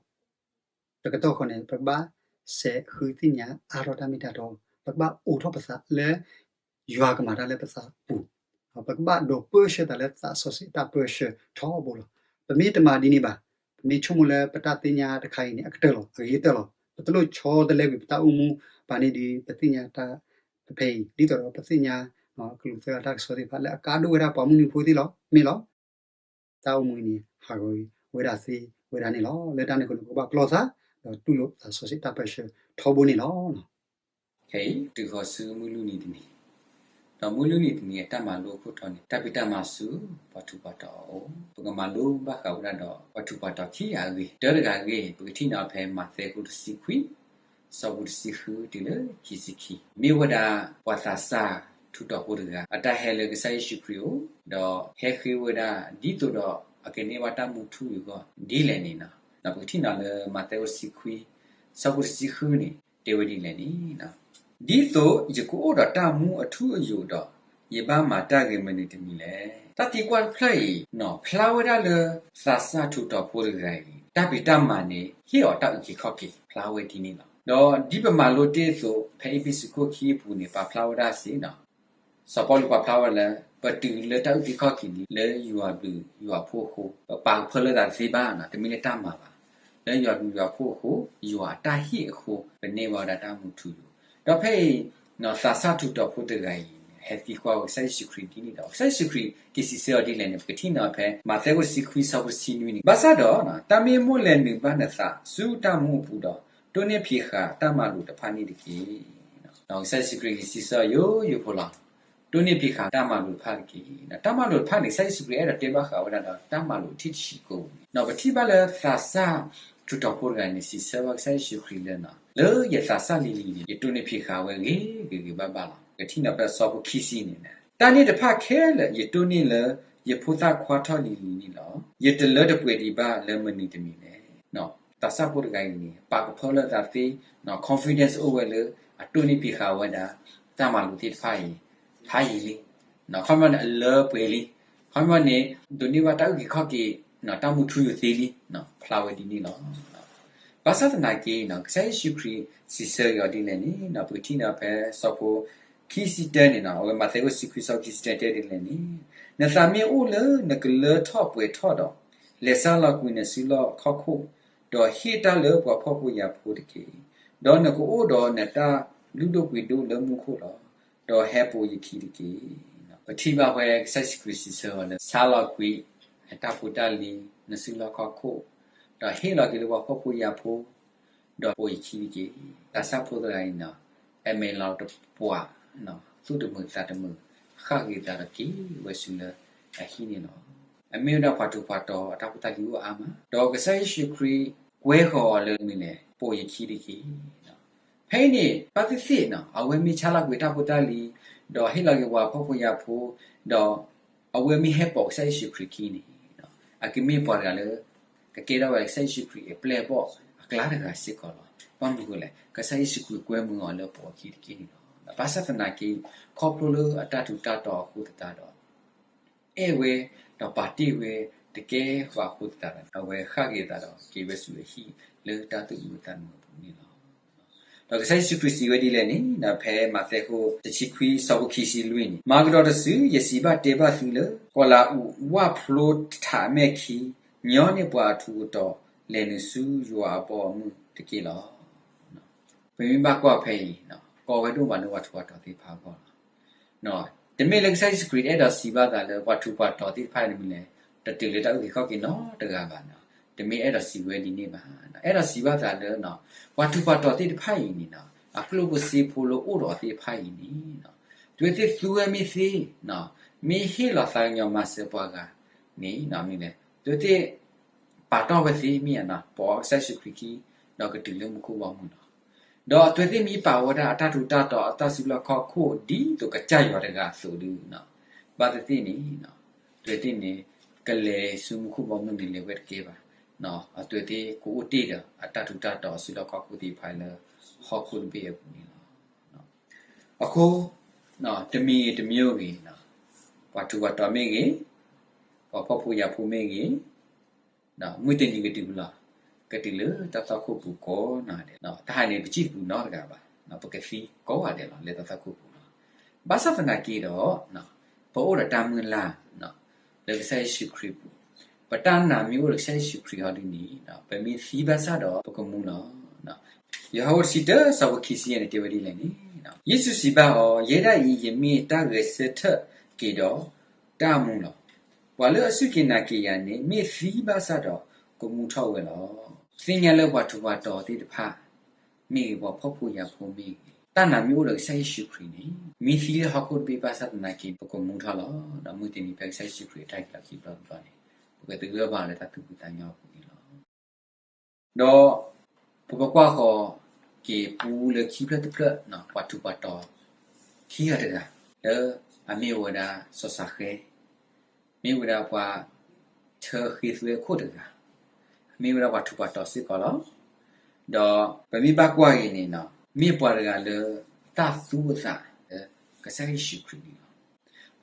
တကတီၢ်ဃီန့ၣ် ပကဘၣ်စဲးဃုသ့ၣ်ညါအါထီၣ်တၢ်မ့ၢ်တၢ်တီ, ပကဘၣ်အိးထီၣ်ပသးလၢ ယွၤကမၤတၢ်လၢပသးအပူၤ, ပကဘၣ်ဒိးပၢဆှၢသးလၢသးစီဆှံအတၢ်ပၢဆှၢထီဘိလီၤ. ပမ့ၢ်တမၤဒ်န့ၣ်ဘၣ်, ပမ့ၢ်ဆိကမိၣ်လၢပတၢ်သ့ၣ်ညါတခါအံၤန့ၣ် အကတၢၢ်လီၤ, အဂ့ၤကတၢၢ်လီၤ. ပတလိၣ်ဆီတလဲကွံာ်ပတၢ်အိၣ်မူဘၣ်န့ၣ်ဒီး ပသ့ၣ်ညါတၢ်ဖဲအံၤ ဒ်သိးဒီးပသ့ၣ်ညါ ကလူးသၢဂၤတၢ်ကစီၣ်သ့ၣ်တဖၣ် လၢအကါဒိၣ်ဝဲဒၣ်ပှၤမုၢ်နံၤဖိသ့ၣ်လီၤ, မ့ၢ်လီၤ. တၢ်အိၣ်မူအံၤန့ၣ် ဟးဂီၤဝဲဒၣ်သ့ဝဲဒၣ်န့ၣ်လီၤ. လၢတၢ်န့ၣ်အဃိန့ၣ် ပကဘၣ်ပလီၢ်သး ဒီးတူၢ်လိာ်သးစီဆှံတၢ်ပၢဆှၢထီဘိန့ၣ်လီၤ. ခဲအံၤ တုၤဃီၤဆူမုၢ်လွံၢ်နံၤတနံၤ, ဒီးမုၢ်လွံၢ်နံၤတနံၤအတၢ်မၤလိအခိၣ်တီန့ၣ် တၢ်ဖံးတၢ်မၤဆူပှၤထူးပှၤတီၤအအိၣ်, ပကမၤလိဘၣ်ဃးဝဲဒၣ်ဒီးပှၤထူးပှၤတီၤခံဂၤအဂ့ၢ်, တၢတဂၤအဂ့ၢ် ပကထံၣ်န့ၢ်ဖဲမးသဲအခိၣ်တဆံခွံ ဆၢဖိတဆံဃုတုၤလၢခံဆံခံ, မ့ၢ်ဝဲဒၣ်ပှၤသးစၢ်ထူးတီၤဖိတဂၤ အတၢ်ဟဲလၢကစၢ်ယ့ၣ်ၡူးခရံာ်အအိၣ်, ဒီးဟဲဃ့ဝဲဒၣ် ဒ်သိးဒီးအကန့ၢ်ဘၣ်တၢ်မူထူယိာ်အဂီၢ်ဒ်လဲၣ်န့ၣ်လီၤ. ပကထံၣ်န့ၢ်လၢမးသဲအခိၣ်တဆံခွံ ဆၢဖိတဆံဃုန့ၣ် တဲဝဲဒ်လဲၣ်န့ၣ်, ဒ်သိးယကအိၣ်ဒီးတၢ်မူအထူအယိာ်ဒီး ယဘၣ်မၤတၢ်ဂ့ၤမနုၤတမံၤလဲၣ်. တၢ်သံကွၢ်တဖျၢၣ်အံၤ ဖျါဝဲဒၣ်လၢသးစၢ်ထူးတီၤဖိတဂၤအံၤ တၢ်ဖံးတၢ်မၤန့ၣ် ဟ့ၣ်အီၤတၢ်အုၣ်က့ၤခီၣ်က့ၤ ဖျါဝဲဒ်န့ၣ်လီၤ. ဒီးဒ်ပမၤလိတ့ၢ်အသိး ဖဲအ့းဖ့းစူးခိၣ်ခံအပူၤန့ၣ် ပာ်ဖျါဝဲဒၣ်စ့ၢ်ကီး စီၤပီလူးပာ်ဖျါဝဲလၢ ပတုၤလၢတၢ်အုၣ်က့ၤခီၣ်က့ၤန့ၣ် လၢယွၤဘျုးယွၤဖှိၣ်အဃိ, ပပာ်ကဖၢလၢသးတသ့ဘၣ်, တမ့ၢ်လၢတၢ်မၤဘၣ်. လၢယွၤဘျုးယွၤဖှိၣ်အဃိ, ယွၤအတၢ်ဟ့ၣ်အဃိ, ပန့ၢ်ဘၣ်ဝဲဒၣ်တၢ်မူထူယိာ်. ဒီးဖဲအံၤ သးစၢ်ထူးတီၤဖိတဂၤအံၤ ဟဲသံကွၢ်ဝဲကစၢ်ယ့ၣ်ၡူးခရံာ်ဒ်န့ၣ်ဒီး ကစၢ်ယ့ၣ်ၡူးခရံာ်က့ၤစံးဆၢအီၤဒ်လဲၣ်န့ၣ် ပကထံၣ်န့ၢ်ဖဲ မးသဲအခိၣ်တဆံခွံ ဆၢဖိတဆံနွံန့ၣ်, ဘၣ်ဆၣ်ဒီး တၢ်မ့ၢ်မိၣ်လဲၤနုာ်ဘၣ်နသးဆူတၢ်မူအပူၤဒီး တိၢ်နီၣ်ဖံးဃာ်တၢ်မၤလိာ်တဖၣ်န့ၣ်တက့ၢ်. ကစၢ်ယ့ၣ်ၡူးခရံာ်က့ၤစံးဆၢအီၤယိယိဖိလီၤ. တိၢ်နီၣ်ဖံးဃာ်တၢ်မၤလိာ်တဖၣ်တက့ၢ်. တၢ်မၤလိာ်တဖၣ်န့ၣ် ကစၢ်ယ့ၣ်ၡူးခရံာ်အဲၣ်ဒိးတဲဘၣ်ဃးဝဲဒၣ်ဒီးတၢ်မၤလိာ်ထံၣ်တဆံကိးန့ၣ်, ပထံၣ်ဘၣ်လၢသးစၢ်ထူးတီၤဖိတဂၤန့ၣ် စံးဆၢဘၣ်ကစၢ်ယ့ၣ်ၡူးခရံာ်လၢ လၢယသးစၢ်လံၤလံၤန့ၣ် ယတိၢ်နီၣ်ဖံးဃာ်ဝဲဂ့ၤဂ့ၤဂ့ၤဘၣ်ဘၣ်လီၤ. ကထံၣ်န့ၢ်ဖဲဆၢဖိခံဆံန့ၣ်, တၢ်န့ၣ်တဖၣ်ခဲလၢာ် ယတိၢ်နီၣ်လၢယဖိသၣ်ခွါထီၣ်လံၤလံၤန့ၣ်လီၤ. ယတလၢတပှဲၤဒံးဘၣ်လၢမနုၤတမံၤလဲၣ်. သးစၢ်ဖိတဂၤအံၤန့ၣ် ပာ်ကဖၢလၢသးသ့, confidence အိၣ်ဝဲလၢ အတိၢ်နီၣ်ဖံးဃာ်ဝဲဒၣ် တၢ်မၤလိာ်သ့ၣ်တဖၣ်အံၤ ဖးယံာ်လံ. ခီပညီန့ၣ် အလၢပှဲၤလံ. ခီပညီန့ၣ် ဒိးန့ၢ်ဘၣ်တၢ်အုၣ်က့ၤခီၣ်က့ၤ တၢ်မူထူယိာ်သ့လံ. ဖျါဝဲဒ်န့ၣ်လီၤ. ဘၣ်ဆၣ်သနာ်က့ ကစၢ်ယ့ၣ်ၡူးခရံာ်စံးဆၢက့ၤအီၤဒ်လဲၣ်န့ၣ် ပကထံၣ်န့ၢ်ဖဲဆၢဖိခံဆံတၢန့ၣ် အဝဲမးသဲအဒိၣ်တဆံခွံဆၢဖိခံဆံတၢတဲဒ်လဲၣ်န့ၣ်, နသးမ့ၢ်အိၣ်လၢနကလၢထီၣ်ပှဲၤထီၣ်ဒီး, လဲၤဆါလီၤကွံာ်နစုလီၢ်ခီၣ်ခိၣ်, ဒီးဟ့ၣ်တၢ်လၢပှၤဖှီၣ်ဖိယာ်ဖိတက့ၢ်. ဒီးနကအိၣ်ဒီးနတၢ်လုၢ်ဒိၣ်ပှ့ၤဒိၣ်လၢမူခိၣ်လီၤ. ဒီးဟဲပိာ်ယခံတက့ၢ်. ပထံၣ်ဘၣ်ဖဲကစၢ်ယ့ၣ်ၡူးခရံာ်စံးဆၢအီၤလၢ ဆါလီၤကွံာ်နတၢ်ဖိတၢ်လံၤ, နစုလီၢ်ခီၣ်ခိၣ်, ဒီးဟ့ၣ်လီၤက့ၤလၢပှၤဖှီၣ်ဖိယာ်ဖိ, ဒီးပိာ်ယခံတက့ၢ်. တၢ်ဆၣ်ဖိတဂၤအံၤန့ၣ် အမဲာ်လီၤတပှၤ, သူၣ်တမုာ်သးတမုာ်, ဃၣ်က့ၤသးဒီးက့ၤဝဲဆူလၢအဟံၣ်န့ၣ်လီၤ. အမ့ၢ်ဝဲဒၣ်ပှၤထူးပှၤတီၤအတၢ်ဖိတၢ်လံၤအိၣ်အါမး, ဒီးကစၢ်ယ့ၣ်ၡူးခရံာ်ကွဲဃီၤအီၤလၢမနုၤလဲၣ်, ပိာ်ယခံတက့ၢ်. ဖဲအံၤန့ၣ် ဘၣ်သ့ၣ်သ့ၣ် အဝဲမ့ၢ်ဆါလီၤကွံာ်တၢ်ဖိတၢ်လံၤ, ဒီးဟ့ၣ်လီၤက့ၤပှၤဖှီၣ်ဖိယာ်ဖိ, ဒီးအဝဲမ့ၢ်ဟဲပိာ်ကစၢ်ယ့ၣ်ၡူးခရံာ်ခံန့ၣ်, အကမ့ၢ်ပှၤတဂၤလၢ ကကဲထီၣ်ဝဲကစၢ်ယ့ၣ်ၡူးခရံာ်အပျဲၢ်အဘီၣ်အကျါတဂၤစ့ၢ်ကီးလီၤ. ဘၣ်မနုၤအဃိလဲၣ်, ကစၢ်ယ့ၣ်ၡူးခရံာ်ကွဲမုာ်အီၤလၢပိာ်အခံတက့ၢ်န့ၣ်လီၤ. ဘၣ်ဆၣ်သနာ်က့ ခီဖျိလၢအတၢ်ထူးတၢ်တီၤအဃိသတးဒီး အဲၣ်ဝဲဒီးပာ်တ့ၢ်ဝဲတကဲဃီအဃိသတးဒီး အဝဲဃၣ်က့ၤသးဒီးက့ၤဝဲဆူအဟံၣ်လၢတၢ်သူၣ်မုာ်သးတမုာ်အပူၤန့ၣ်လီၤ. ဒီးကစၢ်ယ့ၣ်ၡူးခရံာ်စံးဝဲဒ်လဲၣ်န့ၣ် ဖဲမးသဲအဒိၣ်တဆံခွံဆၢဖိခံဆံလွံၢ်န့ၣ်, မၤကဒီးတစု, ယစံးဘၣ်တဲဘၣ်သုလၢ ကီၤလးအူးဝၣ်ဖျိထးအမဲာ်ခံ, ညီနုၢ်ပှၤအထူးအတီၤလဲၤနုာ်ဆူယွၤအဘီအမုၢ်တက့ၢ်လီၤ. ပမ့ၢ်ဘၣ်ကွၢ်ဖဲအံၤ ကီဝဲဒိၣ်မးလၢပှၤထူးပှၤတီၤသ့ၣ်တဖၣ်အဂီၢ်လီၤ. တမ့ၢ်လၢကစၢ်ယ့ၣ်ၡူးခရံာ်တအဲၣ်ဒိးစံးဘၣ်သးလၢ ပှၤထူးပှၤတီၤသ့ၣ်တဖၣ်အံၤန့ၣ်မ့ၢ်လဲၣ်, တတုၤလၢတၢ်အုၣ်က့ၤခီၣ်က့ၤနီတဂၤဘၣ်န့ၣ်, တမ့ၢ်အဲၣ်ဒိးစံးဝဲဒ်န့ၣ်ဘၣ်. အဲၣ်ဒိးစံးဘၣ်သးလၢ ပှၤထူးပှၤတီၤသ့ၣ်တဖၣ်အံၤန့ၣ် အကျိၣ်ဖိစ့ဖိလၢအိၣ်ဒီးအီၤသ့ၣ်တဖၣ်အံၤန့ၣ် အဝဲသ့ၣ်သူဝဲမ့ၢ်သ့, မ့ၢ်ဟ့ၣ်လီၤသးကညီၤမၤစၢၤပှၤဂၤန့ၣ် အဝဲသ့ၣ်ပာ်တ့ၢ်ဝဲသ့မ့ၢ်ဧါ, ပိာ်ကစၢ်ယ့ၣ်ၡူးခရံာ်ခံ ဒီးကတုၤလၢမူခိၣ်ဘီမုၢ်လီၤ. ဒီးအဝဲသ့ၣ်မ့ၢ်ပာ်ဝဲဒၣ်အတၢ်ထူးတၢ်တီၤအတၢ်စုလီၢ်ခီၣ်ခိၣ်ဒ်သိးကစၢ်ယွၤတဂၤအသိးဒီး ဘၣ်သ့ၣ်သ့ၣ်န့ၣ် အဝဲသ့ၣ်န့ၣ် ကလဲၤဆူမူခိၣ်ဘီမုၢ်န့ၣ်လဲၤဝဲတကဲဘၣ်. အဝဲသ့ၣ်ကအိၣ်တ့ၢ်ဒီးအတၢ်ထူးတၢ်တီၤအစုလီၢ်ခီၣ်ခိၣ်သ့ၣ်တဖၣ်လၢဟီၣ်ခိၣ်တဘ့ၣ်အပူၤန့ၣ်လီၤ. အဃိ တမံၤဂ့ၤတမံၤဂ့ၤ ပှၤထူးပှၤတီၤမ့ၢ်ဂ့ၤ, ပှၤဖှီၣ်ဖိယာ်ဖိမ့ၢ်ဂ့ၤ, မုၢ်တနံၤကတုၤလီၤ, ကတုၤလၢတၢ်သွၣ်ခိၣ်ပူၤကိးဂၤဒဲး, တဟါန့ၣ် ပစံၣ်တပူၤနီတဂၤဘၣ်, ပကသံကိးဂၤဒဲးလီၤ လၢတၢ်သွၣ်ခိၣ်ပူၤလီၤ. ဘၣ်ဆၣ်သနာ်က့ဒီး ပအိၣ်ဒီးတၢ်မုၢ်လၢ် လၢကစၢ်ယ့ၣ်ၡူးခရံာ်အပူၤ, ပတၢ်နာ်မ့ၢ်အိၣ်ဒီးကစၢ်ယ့ၣ်ၡူးခရံာ်အီၤဒ်န့ၣ် ပမ့ၢ်သံဘၣ်ဆၣ်ဒီးပကမူလီၤ. ယိၤဟၣ်အဒိၣ်တဆံတၢ ဆၢဖိခံဆံယဲၢ်န့ၣ် တဲဝဲဒ်လဲၣ်န့ၣ်, ယ့ၣ်ၡူးစံးဘၣ်အီၤ, ယဲဒၣ်အံၤ ယမ့ၢ်တၢ်ဂဲၤဆၢထၢၣ်က့ၤဒီးတၢ်မူလီၤ. ပှၤလၢအစူၢ်က့ၤနာ်က့ၤယၤန့ၣ် မ့ၢ်သံဘၣ်ဆၣ်ဒီးကမူထီၣ်ဝဲလီၤ. သ့ၣ်ညါလၢပှၤထူးပှၤတီၤသ့ၣ်တဖၣ် မ့ၢ်ဂ့ၤ ပှၤဖှီၣ်ဖိယာ်ဖိမ့ၢ်ဂ့ၤ, တၢ်နာ်မ့ၢ်အိၣ်ဒီးကစၢ်ယ့ၣ်ၡူးခရံာ်န့ၣ် မ့ၢ်သံလၢဟီၣ်ခိၣ်တဘ့ၣ်ဘၣ်ဆၣ်သနာ်က့ ပကမူထီၣ်လီၤ. ဒီးမုၢ်တနံၤဖဲကစၢ်ယ့ၣ်ၡူးခရံာ်အတၢ်ဟ့ၣ်လီၤခံဘျီတဘျီန့ၣ် ပကသဂၢၢ်ဘၣ်လၢတၢ်သူၣ်ဖှံသးညီအပူၤန့ၣ်လီၤ. ဒီးပကကွၢ်ဃီၤက့ၤပူလၢခံဖျၢၣ်တဖျၢၣ် ပှၤထူးပှၤတီၤခံဂၤတဂၤ လၢအမ့ၢ်ဝဲဒၣ်စီၤစၤဃဲ, မ့ၢ်ဝဲဒၣ်ပှၤထၢဃ့သွဲခိၣ်တဂၤ, မ့ၢ်ဝဲဒၣ်ပှၤထူးပှၤတီၤစ့ၢ်ကီးလီၤ. ဒီးပမ့ၢ်ဘၣ်ကွၢ်အံၤန့ၣ် မ့ၢ်ပှၤတဂၤလၢတၢ်သူအသးလၢကစၢ်ယ့ၣ်ၡူးခရံာ်န့ၣ်လီၤ.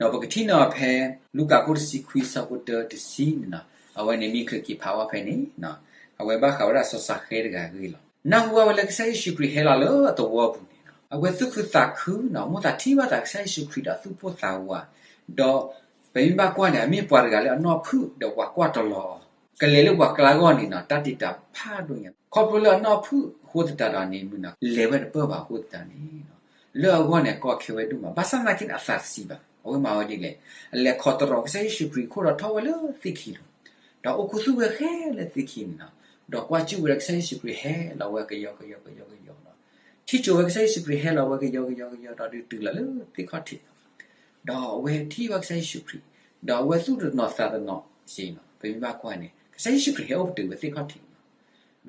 ဒီးပကထံၣ်န့ၢ်ဖဲ လူၤကၣ်ခိၣ်တဆံခွံ ဆၢဖိတၢ တဆံန့ၣ်လီၤ. အဝဲန့ၣ်မ့ၢ်ချုးက့ၤဖးဝဲဖဲန့ၣ် အဝဲဘၣ်ဃးဝဲဒၣ်စီၤစၤဃဲတဂၤအဂ့ၢ်လီၤ. နၢ်ဟူဘၣ်ဝဲလၢကစၢ်ယ့ၣ်ၡူးခရံာ်ဟဲလီၤလၢအသဝီပူၤန့ၣ် အဝဲသူၣ်ခုသးခု မိၣ်သးထံၣ်ဘၣ်သးကစၢ်ယ့ၣ်ၡူးခရံာ်ဒီးသူၣ်ပိၢ်သးဝး, ဒီးပမ့ၢ်ဘၣ်ကွၢ်န့ၣ် အမ့ၢ်ပှၤတဂၤလၢအနီၢ်ဖုၣ်ဒီးပှၤကွၢ်တလီၤအီၤ, ကလဲၤလၢပှၤကျါအဂီၢ်န့ၣ် တၢ်တ့ၢ်တၢ်ဖးဒိၣ်ညါ, ခီဖျိလၢအနီၢ်ဖုၣ်အဃိသတးဒီးန့ၣ် မုၢ်နၤလဲၤဝဲတပၢၢ်ဘၣ်အဃိသတးန့ၣ် လၢအဂီၢ်န့ၣ် ကီခဲဝဲဒိၣ်မး, ဘၣ်ဆၣ်သနာ်က့န့ၣ် အသးတဆံးဘၣ်. အဝဲမၤဝဲဒ်လဲၣ်, အလဲၤခိးတရီၣ်ကစၢ်ယ့ၣ်ၡူးခရံာ်ခိၣ်ဒီးထီၣ်ဝဲလၢသ့ၣ်ခံလီၤ. ဒီးအိၣ်ခူသူၣ်ဝဲဃဲလၢသ့ၣ်ခံန့ၣ်လီၤ. ဒီးကွၢ်စူၣ်ဝဲဒီးကစၢ်ယ့ၣ်ၡူးခရံာ်ဟဲလီၤဝဲကယီကယီကယီကယီလီၤ. ထံၣ်ကၠိဝဲကစၢ်ယ့ၣ်ၡူးခရံာ်ဟဲလီၤဝဲကယီကယီကယီဒီးဒုးတုၤလီၤလၢသ့ၣ်ခီၣ်ထံးလီၤ. ဒီးအဝဲထံၣ်ဘၣ်ကစၢ်ယ့ၣ်ၡူးခရံာ်, ဒီးအဝဲသူၣ်တနီၤသးတနီၤစ့ၢ်လီၤ. ပမ့ၢ်ဘၣ်ကွၢ်န့ၣ် ကစၢ်ယ့ၣ်ၡူးခရံာ်ဟဲအိၣ်ပတုာ်ဝဲသ့ၣ်ခီၣ်ထံးလီ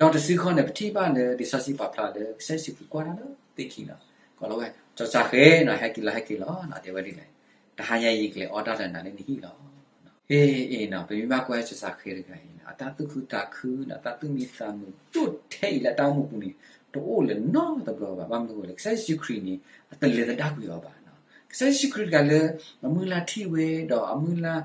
ၤ. ဒီးတစုခီန့ၣ် ပထံၣ်ဘၣ်လၢလံာ်စီဆှံပာ်ဖျါလၢ ကစၢ်ယ့ၣ်ၡူးခရံာ်ကွၢ်တၢ်လၢသ့ၣ်ခံလီၤ. ကိးလီၤဝဲ, စီၤစၤဃဲနီၤ ဟဲက့ၤလီၤ ဟဲက့ၤလီၤနီၤ, တဲဝဲဒ်လဲၣ်, တဟါညါအံၤယကလဲၤအီၣ်တၢ်လၢနၤလၢနဟံၣ်လီၤ. အ့ အ့နီၤ, ပမ့ၢ်ဘၣ်ကွၢ်စီၤစၤဃဲတဂၤအံၤန့ၣ် အတၢ်သူၣ်ခုသးခုနီၤ, တၢ်သူၣ်မံသးမုာ်ဒိၣ်ထဲအံၤလၢတၢ်အိၣ်မူပူၤန့ၣ် တအိၣ်လၢၤနီတဘျီဘၣ်. ဘၣ်မနုၤအဃိလဲၣ်, ကစၢ်ယ့ၣ်ၡူးခရံာ်န့ၣ် အတလဲၤသဒၣ်ကွံာ်အီၤဘၣ်. ကစၢ်ယ့ၣ်ၡူးခရံာ်တဂၤလၢ အမုၢ်လၢ်ထံၣ်ဝဲ ဒီးအမုၢ်လၢ်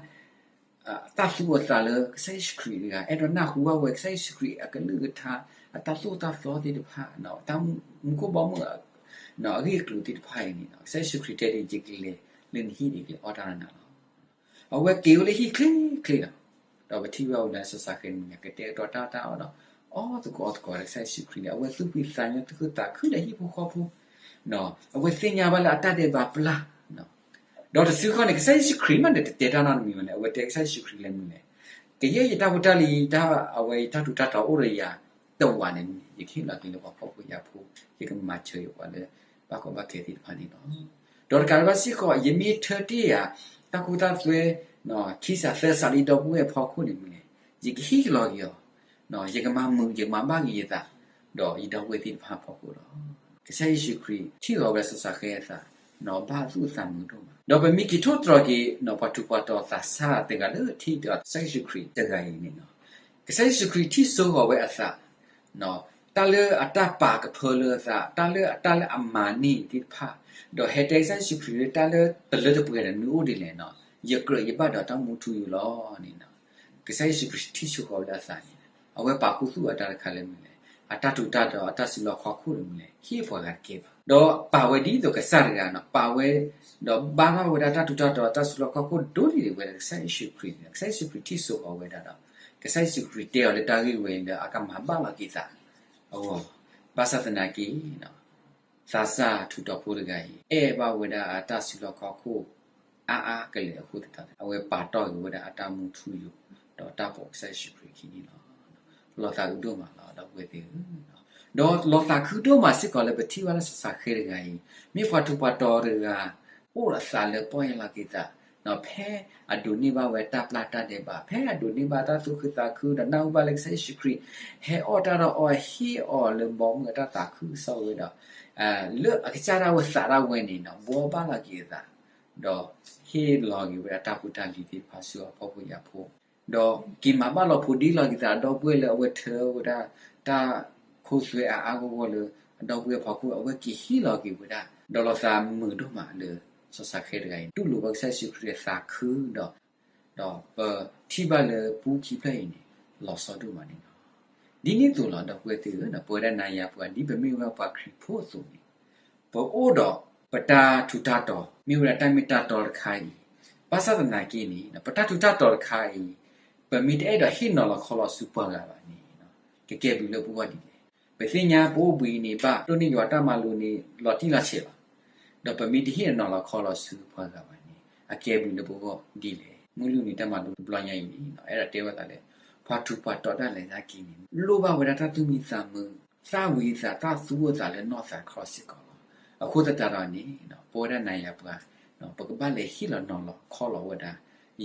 တၢ်သူအသးလၢကစၢ်ယ့ၣ်ၡူးခရံာ်တဂၤ အဲၣ်ဒိးနၢ်ဟူဘၣ်ဝဲကစၢ်ယ့ၣ်ၡူးခရံာ်အကလုၢ်ကထါ, အတၢ်သိၣ်တၢ်သီသ့ၣ်တဖၣ်, တၢ်မူခိၣ်ဘီမုၢ် အဂ့ၢ်အကျိၤသ့ၣ်တဖၣ်အံၤန့ၣ် ကစၢ်ယ့ၣ်ၡူးခရံာ်တဲဒ်အံၤ, ယကလဲၤလၢနဟံၣ်ဒီး ယကလဲၤအီၣ်တၢ်ဒီးနၤလီၤ. အဝဲက့ၤအိၣ်လၢဟံၣ်ချ့ချ့လီၤ. ဒီးပထံၣ်ဘၣ်ဝဲလၢစီၤစးဃဲမ့ၢ်ဂ့ၤ ကတဲာ်ကတီၤတၢ်တၢ်အီၣ်ဒီး အီၣ်သကိးအီသကိးဒီးကစၢ်ယ့ၣ်ၡူးခရံာ်န့ၣ် အဝဲသူၣ်ဖှံသးညီ သူၣ်ခုသးခုဒီးဟံၣ်ဖိဃီဖိ, အဝဲသ့ၣ်ညါဘၣ်လၢအတၢ်ဒဲးဘးပျၢ် ဒီးတစုဃီန့ၣ် ကစၢ်ယ့ၣ်ၡူးခရံာ်မးန့ၣ် တတဲတၢ်နီတမံၤဘၣ်န့ၣ် အဝဲတဲကစၢ်ယ့ၣ်ၡူးခရံာ်လၢမနုၤလဲၣ်, ကယဲၢ်ယတၢ်ဖိတၢ်လံၤ တၢ်အဝဲယတၢ်ထူးတၢ်တီၤအိၣ်ဒီးယၤတဝးန့ၣ် ယကဟ့ၣ်လီၤက့ၤလၢပှၤဖှီၣ်ဖိယာ်ဖိ, ယကမၤစၢၤယပှၤလၢဘၣ်ကီဘၣ်ခဲသ့ၣ်တဖၣ်န့ၣ်လီၤ. ဒီးတကးဒံးဘၣ်စ့ၢ်ကီး ယမ့ၢ်ထၢတ့ၢ်ယၤ တၢ်ခိတၢ်သွဲ ခံစးသၢစးလၢယဒီပုၢ်ဝဲၢ်အဖီခိၣ်န့ၣ်မနုၤလဲၣ်, ယကဟ့ၣ်လီၤက့ၤအီၤ, ယကမၤမုာ် ယကမၤဘၣ်က့ၤယသး ဒီးယဒီပုၢ်ဝဲၢ်သ့ၣ်တဖၣ်အဖီခိၣ်လီၤ. ကစၢ်ယ့ၣ်ၡူးခရံာ်ထံၣ်ဃီၤဝဲစီၤစးဃဲအသး, ဘၣ်သူၣ်အသးမုာ်ဒိၣ်မး, ဒီးပမ့ၢ်က့ၤထိၣ်သတြီၤက့ၤပှၤထူးပှၤတီၤသးစၢ်တဂၤလၢထံၣ်ဒီးကစၢ်ယ့ၣ်ၡူးခရံာ်တဂၤအံၤန့ၣ်, ကစၢ်ယ့ၣ်ၡူးခရံာ်ထံၣ်ဆိဃီၤဝဲအသး, တၢ်လၢအတၢ်ပာ်ကဖၢလၢအသး တၢ်လၢအတၢ်လၢအမၤန့ၢ်သ့ၣ်တဖၣ်, ဒီးဟဲတဲကစၢ်ယ့ၣ်ၡူးခရံာ်လၢတၢ်လၢတလၢတပှဲၤဒီးနုၤအိၣ်ဒ်လဲၣ်န့ၣ်, ယကြၢးယဘၣ်ဒီးတၢ်မူထူယိာ်လီၤန့ၣ်, ကစၢ်ယ့ၣ်ၡူးခရံာ်ထံၣ်ဆိဃီၤဝဲလၢအသးန့ၣ်, အဝဲပာ်ခူသူၣ်အတၢ်တခါလၢမနုၤလဲၣ်, အတၢ်ထူးတၢ်တီၤအတၢ်စုလီၢ်ခီၣ်ခိၣ်လၢမနုၤလဲၣ် ဟ့ၣ်ပှၤဂၤတကဲဘၣ်. ဒီးပာ်ဝဲဒ်သိးကစၢ်တဂၤန့ၣ် ပာ်ဝဲ, ဒီးဘၣ်ထီၣ်ဝဲဒၣ်တၢ်ထူးတၢ်တီၤအတၢ်စုလီၢ်ခီၣ်ခိၣ်ဒိၣ်န့ၢ်ဒံးဝဲဒၣ်ကစၢ်ယ့ၣ်ၡူးခရံာ်န့ၣ်, ကစၢ်ယ့ၣ်ၡူးခရံာ်တဲအီၤလၢတၢ်ဂ့ၢ်ဝဲအံၤလၢအကမၤဘၣ်လီၤက့ၤသးအဂီၢ်, ဘၣ်ဆၣ်သနာ်က့ သးစၢ်ထူးတီၤဖိတဂၤအံၤ အဲၣ်ဘၣ်ဝဲဒၣ်အတၢ်စုလီၢ်ခီၣ်ခိၣ်အါအါကလဲာ်အဃိသတး အဝဲပာ်တီၢ်က့ၤဝဲဒၣ်အတၢ်မူထူယိာ် ဒီးတၢ်ပိာ်ကစၢ်ယ့ၣ်ၡူးခရံာ်အခံန့ၣ်လီၤ. လီၤသးအုးဒိၣ်မးလီၤ ဒီပုၢ်ဝဲၢ်သ့ၣ်ဧၢ, ဒီးလီၤသးခုဒိၣ်မးစ့ၢ်ကီးလၢပထံၣ်ဘၣ်လၢစီၤစးဃဲတဂၤအံၤ မ့ၢ်ပှၤထူးပှၤတီၤတဂၤ အိၣ်ဒီးသးလၢပီၢ်ယၢ်လီၤက့ၤသး, ဖဲအဒိးန့ၢ်ဘၣ်ဝဲတၢ်ပျၢ်တၢ်ဒဲးဘး ဖဲအဒိးန့ၢ်ဘၣ်တၢ်သူၣ်ခုသးခု ဒီးနၢ်ဟူဘၣ်လၢကစၢ်ယ့ၣ်ၡူးခရံာ် ဟဲအီၣ်တၢ်ဒီးအီၤ ဟ့ၣ်အီၤလၢဘီမုၢ်အတၢ်သးခုကစီၣ်ဝဲဒီး လၢအကစၢ်ဒၣ်ဝဲသးဒၣ်ဝဲန့ၣ်ဒီး ဘှီဘၣ်လီၤက့ၤအသး, ဒီးဟ့ၣ်လီၤက့ၤဝဲဒၣ်တၢ်ဖိတၢ်လံၤသ့ၣ်တဖၣ်ဆူအဖှီၣ်ဖိယာ်ဖိ, ဒီးက့ၤမၤဘၣ်လီၤဖိးဒ့လီၤက့ၤသးဒီပုၢ်ဝဲၢ်လၢအဝဲထၢဝဲဒၣ် တၢ်ခိသွဲအါအါဂီၢ်ဂီၢ်လၢ အဒီပုၢ်ဝဲၢ်အဖီခိၣ် အဝဲက့ၤဟ့ၣ်လီၤက့ၤဝဲဒၣ် ဒီးလီၤသးမုာ်ဒိၣ်မးလၢ စီၤစးဃဲတဂၤအံၤ တူၢ်လိာ်ဘၣ်ကစၢ်ယ့ၣ်ၡူးခရံာ်အသးခုဒီး ဒီးပထံၣ်ဘၣ်လၢပူခံဖျၢၣ်အံၤန့ၣ် လီၤဆီဒိၣ်မးန့ၣ်လီၤ. ဒ်န့ၣ်အသိးလီၤ ဒီပုၢ်ဝဲၢ်သ့ၣ်ဧၢ, ပဝဲဒၣ်နၤယၤပှၤဒ်ပမ့ၢ်ဝဲပှၤခရံာ်ဖိအသိးန့ၣ် ပအိၣ်ဒီးပတၢ်ထူးတၢ်တီၤ မ့ၢ်ဝဲဒၣ်တၢ်မ့ၢ်တၢ်တီတခါအံၤ, ဘၣ်ဆၣ်သနာ်က့န့ၣ် ပတၢ်ထူးတၢ်တီၤတခါအံၤ ပမ့ၢ်တအဲၣ်ဒိးဟ့ၣ်နီၤလီၤခီလီၤဆူပှၤဂၤဘၣ်န့ၣ် ကကဲဘျုးလၢပဂီၢ်ဒ်လဲၣ်. ပသ့ၣ်ညါပအိၣ်ဘှံးန့ၣ်ဘၣ် ဒိးန့ၢ်ယွၤတၢ်မၤလိာ်န့ၣ် လီၤတံၢ်လီၤဆဲးလီၤ. ဒီးပမ့ၢ်တဟ့ၣ်နီၤလီၤခီလီၤဆူပှၤဂၤဘၣ်န့ၣ် အကဲဘျုးလၢပဂီၢ်ဒ်လဲၣ်. မုၢ်လုၢ်နံၤတၢ်မၤလိတဘျီညါအံၤန့ၣ် အဲၣ်ဒိးတဲဝဲသးလၢ ပှၤထူးပှၤတီၤဒၣ်လဲာ်သနာ်က့န့ၣ် လိၣ်ဘၣ်ဝဲဒၣ်တၢ်သူၣ်မံသးမုာ် သၣ်ဝံၤသး တၢ်သူအသးလၢနီၢ်သးခီစ့ၢ်ကီးလီၤ. အဃိသတးဒီးန့ၣ် ပဝဲဒၣ်နၤယၤပှၤ ပကဘၣ်လဲၤဟ့ၣ်လီၤနီၤလီၤခီလီၤဝဲဒၣ်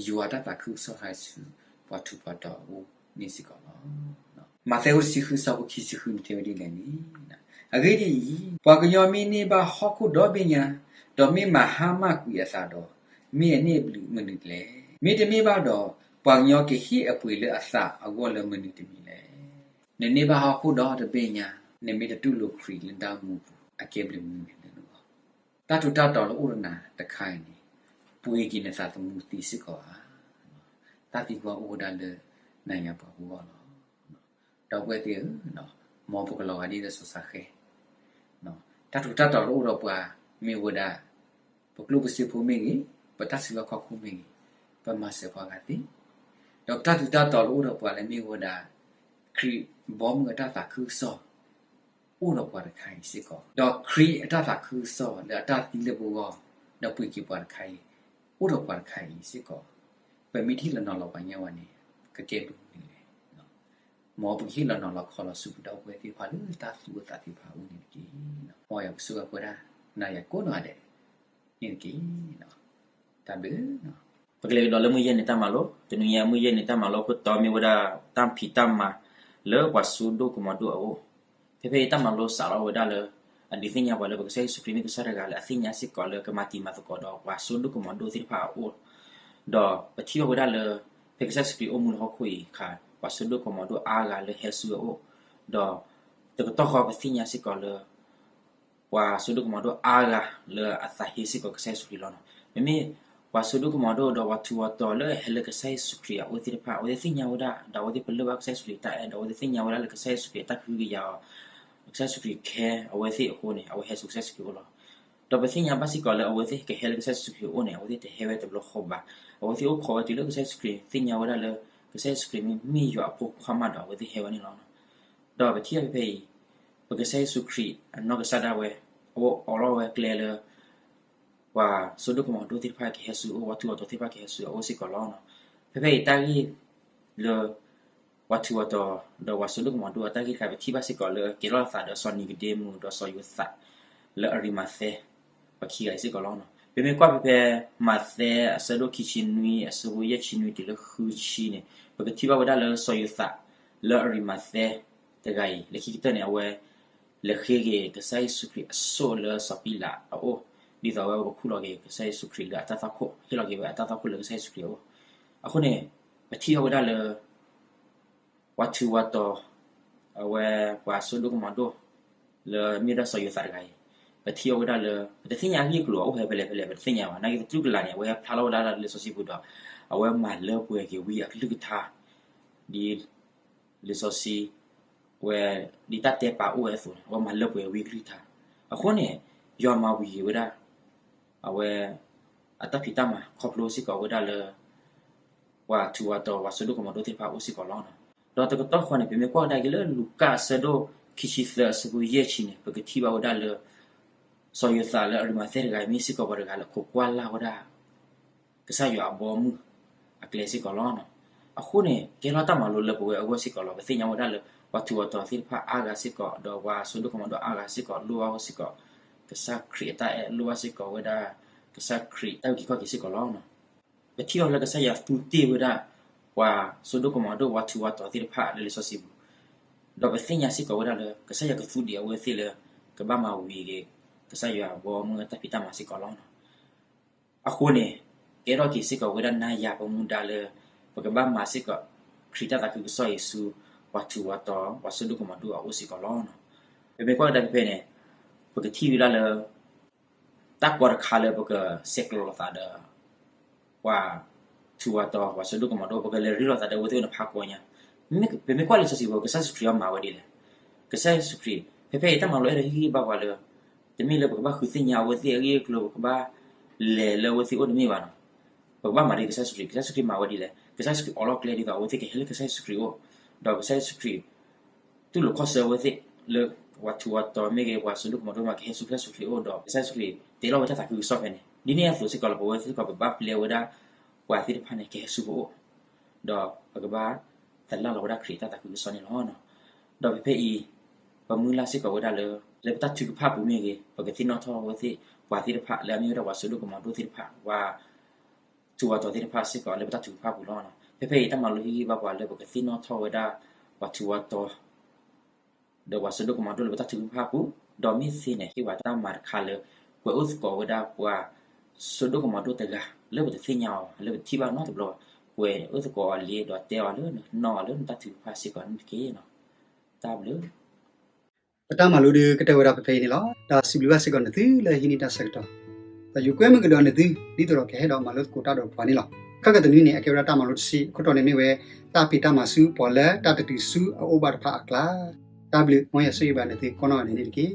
ယွၤတၢ်သးခုကစီၣ်တခါအံၤဆူ ပှၤထူးပှၤတီၤအအိၣ်န့ၣ်စ့ၢ်ကီးလီၤ. မးသဲ တဆံဃုဆၢဖိခံဆံဃု မ့ၢ်တဲဝဲဒ်လဲၣ်န့ၣ်, အဂ့ၢ်ဒ်အံၤ, ပှၤကညီမ့ၢ်န့ၢ်ဘၣ်ဟီၣ်ခိၣ်ဒီဘ့ၣ်ညါ, ဒီးမ့ၢ်မၤဟါမၢ်ကွံာ်အသးဒီး, မ့ၢ်အန့ၢ်အဘျုးမနုၤလဲၣ်. မ့တမ့ၢ်ဘၣ်ဒီး, ပှၤကညီကဟ့ၣ်အပှ့ၤလၢအသးအဂီၢ်လၢမနုၤတမံၤလဲၣ်. နန့ၢ်ဘၣ်ဟီၣ်ခိၣ်ဒီတဘ့ၣ်ညါ, နမ့ၢ်တတူၢ်လိာ်ခရံာ်လၢနတၢ်အိၣ်မူအပူၤ အကဲဘျုးမနုၤလဲၣ်လၢနဂီၢ်. တၢ်ထူးတၢ်တီၤလၢအိၣ်ဒီးနၤတခါအံၤန့ၣ် ပှ့ၤက့ၤနသးသမူသ့စ့ၢ်ကီးဧါ. တၢ်သံကွၢ်အိၣ်ဝဲဒၣ်လၢနၤယၤပှၤအဂီၢ်လီၤ. ဒီပုၢ်ဝဲၢ်သ့ၣ်ဧၢ, မ်ပကလီၤဂာ်ဒ်သိးစီၤစၤဃဲ, တၢ်ထူးတၢ်တီၤလၢအိၣ်ဒီးပှၤမ့ၢ်ဝဲဒၣ် ပကျိၣ်ပစ့ဖိမ့ၢ်ဂ့ၤ, ပတၢ်စုလီၢ်ခီၣ်ခိၣ်မ့ၢ်ဂ့ၤ, ပမၤစၢၤပှၤဂၤသ့, ဒီးပတၢ်ထူးတၢ်တီၤလၢအိၣ်ဒီးပှၤလၢမ့ၢ်ဝဲဒၣ် ခရံာ်ဘီမုၢ်အတၢ်သးခုကစီၣ် အိၣ်ဒီးပှၤတခါအံၤစ့ၢ်ကီး, ဒီးခရံာ်အတၢ်သးခုကစီၣ်လၢအတၢ်သံလၢပဂီၢ်, ဒီးပှ့ၤက့ၤပှၤတခါအံၤ, အိၣ်ဒီးပှၤတခါအံၤစ့ၢ်ကီး, ပမ့ၢ်တဟ့ၣ်လီၤနီၤလီၤပှၤညီဝဲန့ၣ် ကကဲဘျုးမနုၤလဲၣ်. မ်ပကဟ့ၣ်လီၤနီၤလီၤခီလီၤဆူပဒီပုၢ်ဝဲၢ်သ့ၣ်တဖၣ်လၢတၢ်သူအသးသ့ၣ်တဖၣ်အအိၣ်န့ၣ်တက့ၢ်. မ်ယွၤကဆိၣ်ဂ့ၤပဝဲဒၣ် နၤယၤကိးနီၢ်ဂၤဒဲးန့ၣ်တက့ၢ်. တၢ်ဘျုး ပကလဲၤကဒီးလၢမုၢ်ယဲၢ်နံၤတၢ်မၤလိ, တနံၤအံၤမုၢ်ယဲၢ်နံၤတၢ်မၤလိခိၣ်တီမ့ၢ်ဝဲဒၣ် တၢ်ဖံးတၢ်မၤလၢပှၤစိဒိၣ်ကမီၤဒိၣ်အအိၣ်. ဖဲဖဲအံၤတၢ်မၤလိစးထီၣ်ဝဲဒၣ်လၢ အဒုးသ့ၣ်ညါပှၤလၢပကစၢ်ယ့ၣ်ၡူးခရံာ်မ့ၢ်ကစၢ်တဂၤလၢအသ့ၣ်ညါစ့ၢ်ကီးလၢကမၤတံၤမၤသကိးဒီးပှၤစိဒိၣ်ကမီၤဒိၣ်သ့ၣ်တဖၣ်အအိၣ်, ဒီးပထံၣ်ဘၣ်ဝဲဒၣ်လၢ ဖဲကစၢ်ယ့ၣ်ၡူးခရံာ်အိၣ်မူလၢဟီၣ်ခိၣ်အံၤအခါ ပှၤစိဒိၣ်ကမီၤဒိၣ်အါဂၤလၢဟဲဆူအအိၣ်, ဒီးတကတီၢ်ဃီပသ့ၣ်ညါစ့ၢ်ကီးလၢ ပှၤစိဒိၣ်ကမီၤဒိၣ်အါဂၤလၢအသးဟ့စ့ၢ်ကီးကစၢ်ယ့ၣ်ၡူးခရံာ်လီၤ. မ့မ့ၢ် ပှၤစိဒိၣ်ကမီၤဒိၣ်ဒီးပှၤထူးပှၤတီၤလၢအဟဲလၢကစၢ်ယ့ၣ်ၡူးခရံာ်အအိၣ်သ့ၣ်တဖၣ် အဝဲသ့ၣ်သ့ၣ်ညါဝဲဒၣ် ဒီးအဝဲသ့ၣ်ပလၢၢ်ဘၣ်ကစၢ်ယ့ၣ်ၡူးခရံာ်တၢ်အဲၣ် ဒီးအဝဲသ့ၣ်သ့ၣ်ညါဝဲဒၣ်လၢကစၢ်ယ့ၣ်ၡူးခရံာ်အတၢ်ကဟုကယာ်အီၤ, ကစၢ်ယ့ၣ်ၡူးခရံာ်ခဲအဝဲသ့ၣ်အဃိန့ၣ် အဝဲဟဲဆူကစၢ်ယ့ၣ်ၡူးခရံာ်အအိၣ်လီၤ. ဒီးပသ့ၣ်ညါဘၣ်စ့ၢ်ကီးလၢအဝဲသ့ၣ်ကဟဲလၢကစၢ်ယ့ၣ်ၡူးခရံာ်အအိၣ်န့ၣ် အဝဲသ့ၣ်တဟဲဝဲတဘျီဃီဘၣ်. အဝဲသ့ၣ်အိၣ်ခိးဝဲတုၤလၢကစၢ်ယ့ၣ်ၡူးခရံာ်သ့ၣ်ညါဝဲဒၣ်လၢ ကစၢ်ယ့ၣ်ၡူးခရံာ်မ့ၢ်မ့ၢ်ယွၤအဖိခွါမးဒီး အဝဲသ့ၣ်ဟဲဝဲန့ၣ်လီၤ. ဒီးပထံၣ်ဘၣ်ဖဲဖဲအံၤ ပကစၢ်ယ့ၣ်ၡူးခရံာ်အနီၢ်ကစၢ်ဒၣ်ဝဲ အဝဲအိးထီၣ်ဝဲကျဲလၢ ပှၤစိဒိၣ်ကမီၤဒိၣ်သ့ၣ်တဖၣ်ကဟဲဆူအအိၣ်, ပှၤထူးပှၤတီၤသ့ၣ်တဖၣ်ကဟဲဆူအအိၣ်စ့ၢ်ကီးလီၤ. ဖဲဖဲအံၤတၢ်ဂ့ၢ်လၢ ပှၤထူးပှၤတီၤ ဒီးပှၤစိဒိၣ်ကမီၤဒိၣ်အတၢ်ဂ့ၢ်တခါ ပထံၣ်ဘၣ်စ့ၢ်ကီးလၢ ကဲထီၣ်သးဒီးစီၤနံၤကဒ့မူး ဒီးစီၤယိၤသး လၢအရံမၤသဲ ပှၤခံဂၤအံၤစ့ၢ်ကီးလီၤ. ပမ့ၢ်ကွၢ်ဖဲဖဲ မးသဲအဆၢဒိၣ်ခံဆံနွံ အဆၢဖိယဲၢ်ဆံနွံတုၤလၢဃုဆံန့ၣ် ပကထံၣ်ဘၣ်ဝဲဒၣ်လၢစီၤယိၤသးလၢအရံမၤသဲတဂၤအံၤ လၢခံကတၢၢ်န့ၣ် အဝဲ လဲၤဃ့က့ၤကစၢ်ယ့ၣ်ၡူးခရံာ်အစိၣ်လၢစီၤပံလးအအိၣ်, ဒ်သိးအဝဲကခူၣ်လီၤက့ၤကစၢ်ယ့ၣ်ၡူးခရံာ်လၢအတၢ်သွၣ်ခိၣ်, ဟ့ၣ်လီၤက့ၤဝဲအတၢ်သွၣ်ခိၣ်လၢကစၢ်ယ့ၣ်ၡူးခရံာ်အအိၣ်. အဃိန့ၣ် ပထံၣ်ဘၣ်ဝဲဒၣ်လၢ ပှၤထူးပှၤတီၤ အဝဲပှၤစိဒိၣ်ကမီၤဒိၣ် လၢမ့ၢ်ဝဲဒၣ်စီၤယိၤသးတဂၤအံၤ, ပထံၣ်ဘၣ်ဝဲဒၣ်လၢ ပတသ့ၣ်ညါအဂ့ၢ်အကျိၤအအိၣ်ဖဲလဲၣ်ဖဲလဲၣ် ပတသ့ၣ်ညါဘၣ်. နာ်က့သတူၢ်ကလာ်န့ၣ် အဝဲဟဲဖျါထီၣ်ဝဲဒၣ်လၢလံာ်စီဆှံပူၤဒီး အဝဲမၤလၢပှဲၤက့ၤဝံအကလုၢ်ကထါ ဒ်လံာ်စီဆှံ ဝဲ ဒ်တၢ်တဲပာ်အိၣ်ဝဲအသိးန့ၣ် အဝဲမၤလၢပှဲၤဝံအကလုၢ်ကထါ. အဃိန့ၣ် ယွၤမၤဝံၤက့ၤဝဲဒၣ် အဝဲ အတၢ်ဖံးတၢ်မၤခီဖျိစ့ၢ်ကီးဝဲဒၣ်လၢ ပှၤထူးပှၤတီၤ ပှၤစိဒိၣ်ကမီၤဒိၣ်သ့ၣ်တဖၣ်အအိၣ်စ့ၢ်ကီးလီၤ. ဒီးတကတီၢ်ဃီန့ၣ် ပမ့ၢ်ကွၢ်ကဒါက့ၤလၢလူၤကၣ်အဆၢဒိၣ်ခံဆံသၢ အဆၢဖိယဲၢ်ဆံန့ၣ် ပကထံၣ်ဘၣ်ဝဲဒၣ်လၢ စီၤယိၤသးလၢအရံမၤသဲတဂၤ မ့ၢ်စ့ၢ်ကီးပှၤတဂၤလၢအခိးကွၢ်လၢ်ဝဲဒၣ် ကစၢ်ယွၤအဘီအမုၢ်အကျဲစ့ၢ်ကီးလီၤ. အဃိန့ၣ် ကဲထီၣ်တၢ်မၤလိလၢပဝဲအဂီၢ်စ့ၢ်ကီးလီၤ. ပသ့ၣ်ညါဝဲဒၣ်လၢ ပှၤထူးပှၤတီၤသ့ၣ်တဖၣ်အါဂၤစ့ၢ်ကီး ဒီးပှၤစိဒိၣ်ကမီၤဒိၣ်အါဂၤစ့ၢ်ကီး လိၣ်ဘၣ်ဝဲစ့ၢ်ကီး ကစၢ်ခရံာ်အတၢ်အဲၣ် လိၣ်ဘၣ်စ့ၢ်ကီးဝဲဒၣ် ကစၢ်ခရံာ်တၢ်အုၣ်က့ၤခီၣ်က့ၤစ့ၢ်ကီးလီၤ. ပထံၣ်အီၤလၢကစၢ်ယွၤသူတ့ၢ်ဝဲဒၣ် ပှၤစိဒိၣ်ကမီၤဒိၣ် ပှၤထူးပှၤတီၤသ့ၣ်တဖၣ်လၢလံာ်စီဆှံပူၤ, ဒီးပသ့ၣ်ညါစ့ၢ်ကီးဝဲဒၣ်လၢ ကစၢ်ယွၤကသူဒံးအဝဲသ့ၣ်လၢ ကဘၣ်မၤဝံၤက့ၤ ကစၢ်ယွၤအဘီအမုၢ်အတၢ်ဖံးတၢ်မၤစ့ၢ်ကီးလီၤ. အဃိန့ၣ် ကဲထီၣ်က့ၤစ့ၢ်ကီးဝဲဒၣ်နၤယၤပမူဒါလၢ ပကဘၣ်မၤစ့ၢ်ကီး ခရံာ်တၢ်သးခုကစီၣ်အံၤဆူ ပှၤထူးပှၤတီၤ ပှၤစိဒိၣ်ကမီၤဒိၣ်အအိၣ်စ့ၢ်ကီးလီၤ. ပမ့ၢ်ကွၢ်ကဒါဖဲဖဲန့ၣ် ပကထံၣ်ဝဲဒၣ်လၢ တၢ်ကီတခါလၢပကဆဲးကျိးလိာ်သးဒီး ပှၤထူးပှၤတီၤ ပှၤစိဒိၣ်ကမီၤဒိၣ် ပကလဲၤရ့လိာ်သးဒီးအဝဲသ့ၣ်အိၣ်န့ၣ်ဖးကီညါ. ပမ့ၢ်ကွၢ်လံာ်စီဆှံပူၤ ကစၢ်ယ့ၣ်ၡူးခရံာ်အီၤမၤဝဲဒ်လဲၣ်. ကစၢ်ယ့ၣ်ၡူးခရံာ် ဖဲဖဲအံၤတၢ်မၤလိအဲၣ်ဒိးဟ့ၣ်ဂံၢ်ဘါပှၤလၢ တမ့ၢ်လၢပကဘၣ်ဃုသ့ၣ်ညါအဝဲသ့ၣ်အဂ့ၢ်အကျိၤ ပကဘၣ်လဲၤလၢအဝဲသ့ၣ်အိၣ်တမ့ၢ်ဘၣ်နီၤ. ပကဘၣ်မၤဒ်ကစၢ်ယ့ၣ်ၡူးခရံာ်, ကစၢ်ယ့ၣ်ၡူးခရံာ်မၤဝဲဒ်လဲၣ်. ကစၢ်ယ့ၣ်ၡူးခရံာ်အိးထီၣ်ကျဲဒ်သိးအဝဲသ့ၣ်ကဟဲလၢကစၢ်ယ့ၣ်ၡူးခရံာ်အိၣ်, ဒီးကစၢ်ယ့ၣ်ၡူးခရံာ် တူၢ်လိာ်ခီၣ်ဆၢအဝဲသ့ၣ်လၢ ပှၤထူးပှၤတီၤမ့ၢ်ဂ့ၤ ပှၤစိဒိၣ်ကမီၤဒိၣ်မ့ၢ်ဂ့ၤ ကဟဲဆူကစၢ်ယ့ၣ်ၡူးခရံာ်အိၣ်ဒီး ကစၢ်ယ့ၣ်ၡူးခရံာ် တ့လီၤဝဲတၢ်သးခုကစီၣ်ဖဲန့ၣ်. ဒ်န့ၣ်အသိးစ့ၢ်ကီးလၢ ပဝဲသ့ၣ်စ့ၢ်ကီး ပဘၣ်ပျဲဝဲဒၣ် ပှၤသ့ၣ်တဖၣ်န့ၣ် ကဟဲဆူပအိၣ် ဒီးပကဘၣ်သလၣ်လီၤဝဲဒၣ်ခရံာ်တၢ်သးခုကစီၣ်န့ၣ်လီၤ. ဒီးဖဲဖဲအံၤ ပမုၢ်လၢ်စ့ၢ်ကီးဝဲဒၣ်လၢ လၢပတၢ်ထုကဖၣ်ပူၤမ့ၢ်ဂ့ၤ ပကသ့ၣ်နီၣ်ထီၣ်ဝဲသ့ၣ် ပှၤသ့ၣ်တဖၣ်လၢအမ့ၢ်ဝဲဒၣ်ပှၤစိဒိၣ်ကမီၤဒိၣ်သ့ၣ်တဖၣ် ပှၤထူးပှၤတီၤသ့ၣ်တဖၣ်စ့ၢ်ကီးလၢပတၢ်ထုကဖၣ်ပူၤလီၤ. ဖဲဖဲအံၤ တၢ်မၤလိဟ့ၣ်ဂံၢ်ဘါပှၤလၢပကသ့ၣ်နီၣ်ထီၣ်ဝဲဒၣ် ပှၤထူးပှၤတီၤ ဒီးပှၤစိဒိၣ်ကမီၤဒိၣ်လၢပတၢ်ထုကဖၣ်ပူၤ, ဒီးမ့ၢ်သ့န့ၣ် ဟ့ၣ်ဝဲတၢ်မၤတခါလၢ ကွဲးအိၣ်သကိးဝဲဒၣ်ပှၤ စိဒိၣ်ကမီၤဒိၣ်တဂၤ လၢပတသ့ၣ်ညါအီၤ လၢပတထံၣ်ဘၣ်နီတဘျီဘၣ်, ကွဲးအိၣ်သကိးအီၤလံ ဒီးတဲအီၤလၢနနီၢ်အီၤလၢနတၢ်ထုကဖၣ်စ့ၢ်ကီးန့ၣ်တက့ၢ်. တၢ်ဘျုး ပတၢ်မၤလိဒုးကတၢၢ်ဝဲဒၣ်ဖဲဖဲအံၤန့ၣ်လီၤ. တၢ်စံးဘျုးဘၣ်စ့ၢ်ကီးနသုလၢဟံးန့ၢ်တၢ်ဆၢကတီၢ်, ဒီးယကွဲမုာ်ကဒီးနသု ဒ်သိးဒီးကဟဲဒီးမၤလိသကိးတၢ်ဒီးပှၤန့ၣ်လီၤ. ခဲကတနွံန့ၣ် အကဲဝဲဒၣ်တၢ်မၤလိတဆံ, အခိၣ်တီန့ၣ်မ့ၢ်ဝဲ တၢ်ဖံးတၢ်မၤဆူပှၤလၢတၢ်တတုၤဆူအအိၣ်ဘၣ်တဖၣ်အကျါ. တၢ်ဘျုး မ်ယွၤဆိၣ်ဂ့ၤဘၣ်နသုကိးနီၢ်ဂၤဒဲးန့ၣ်တက့ၢ်.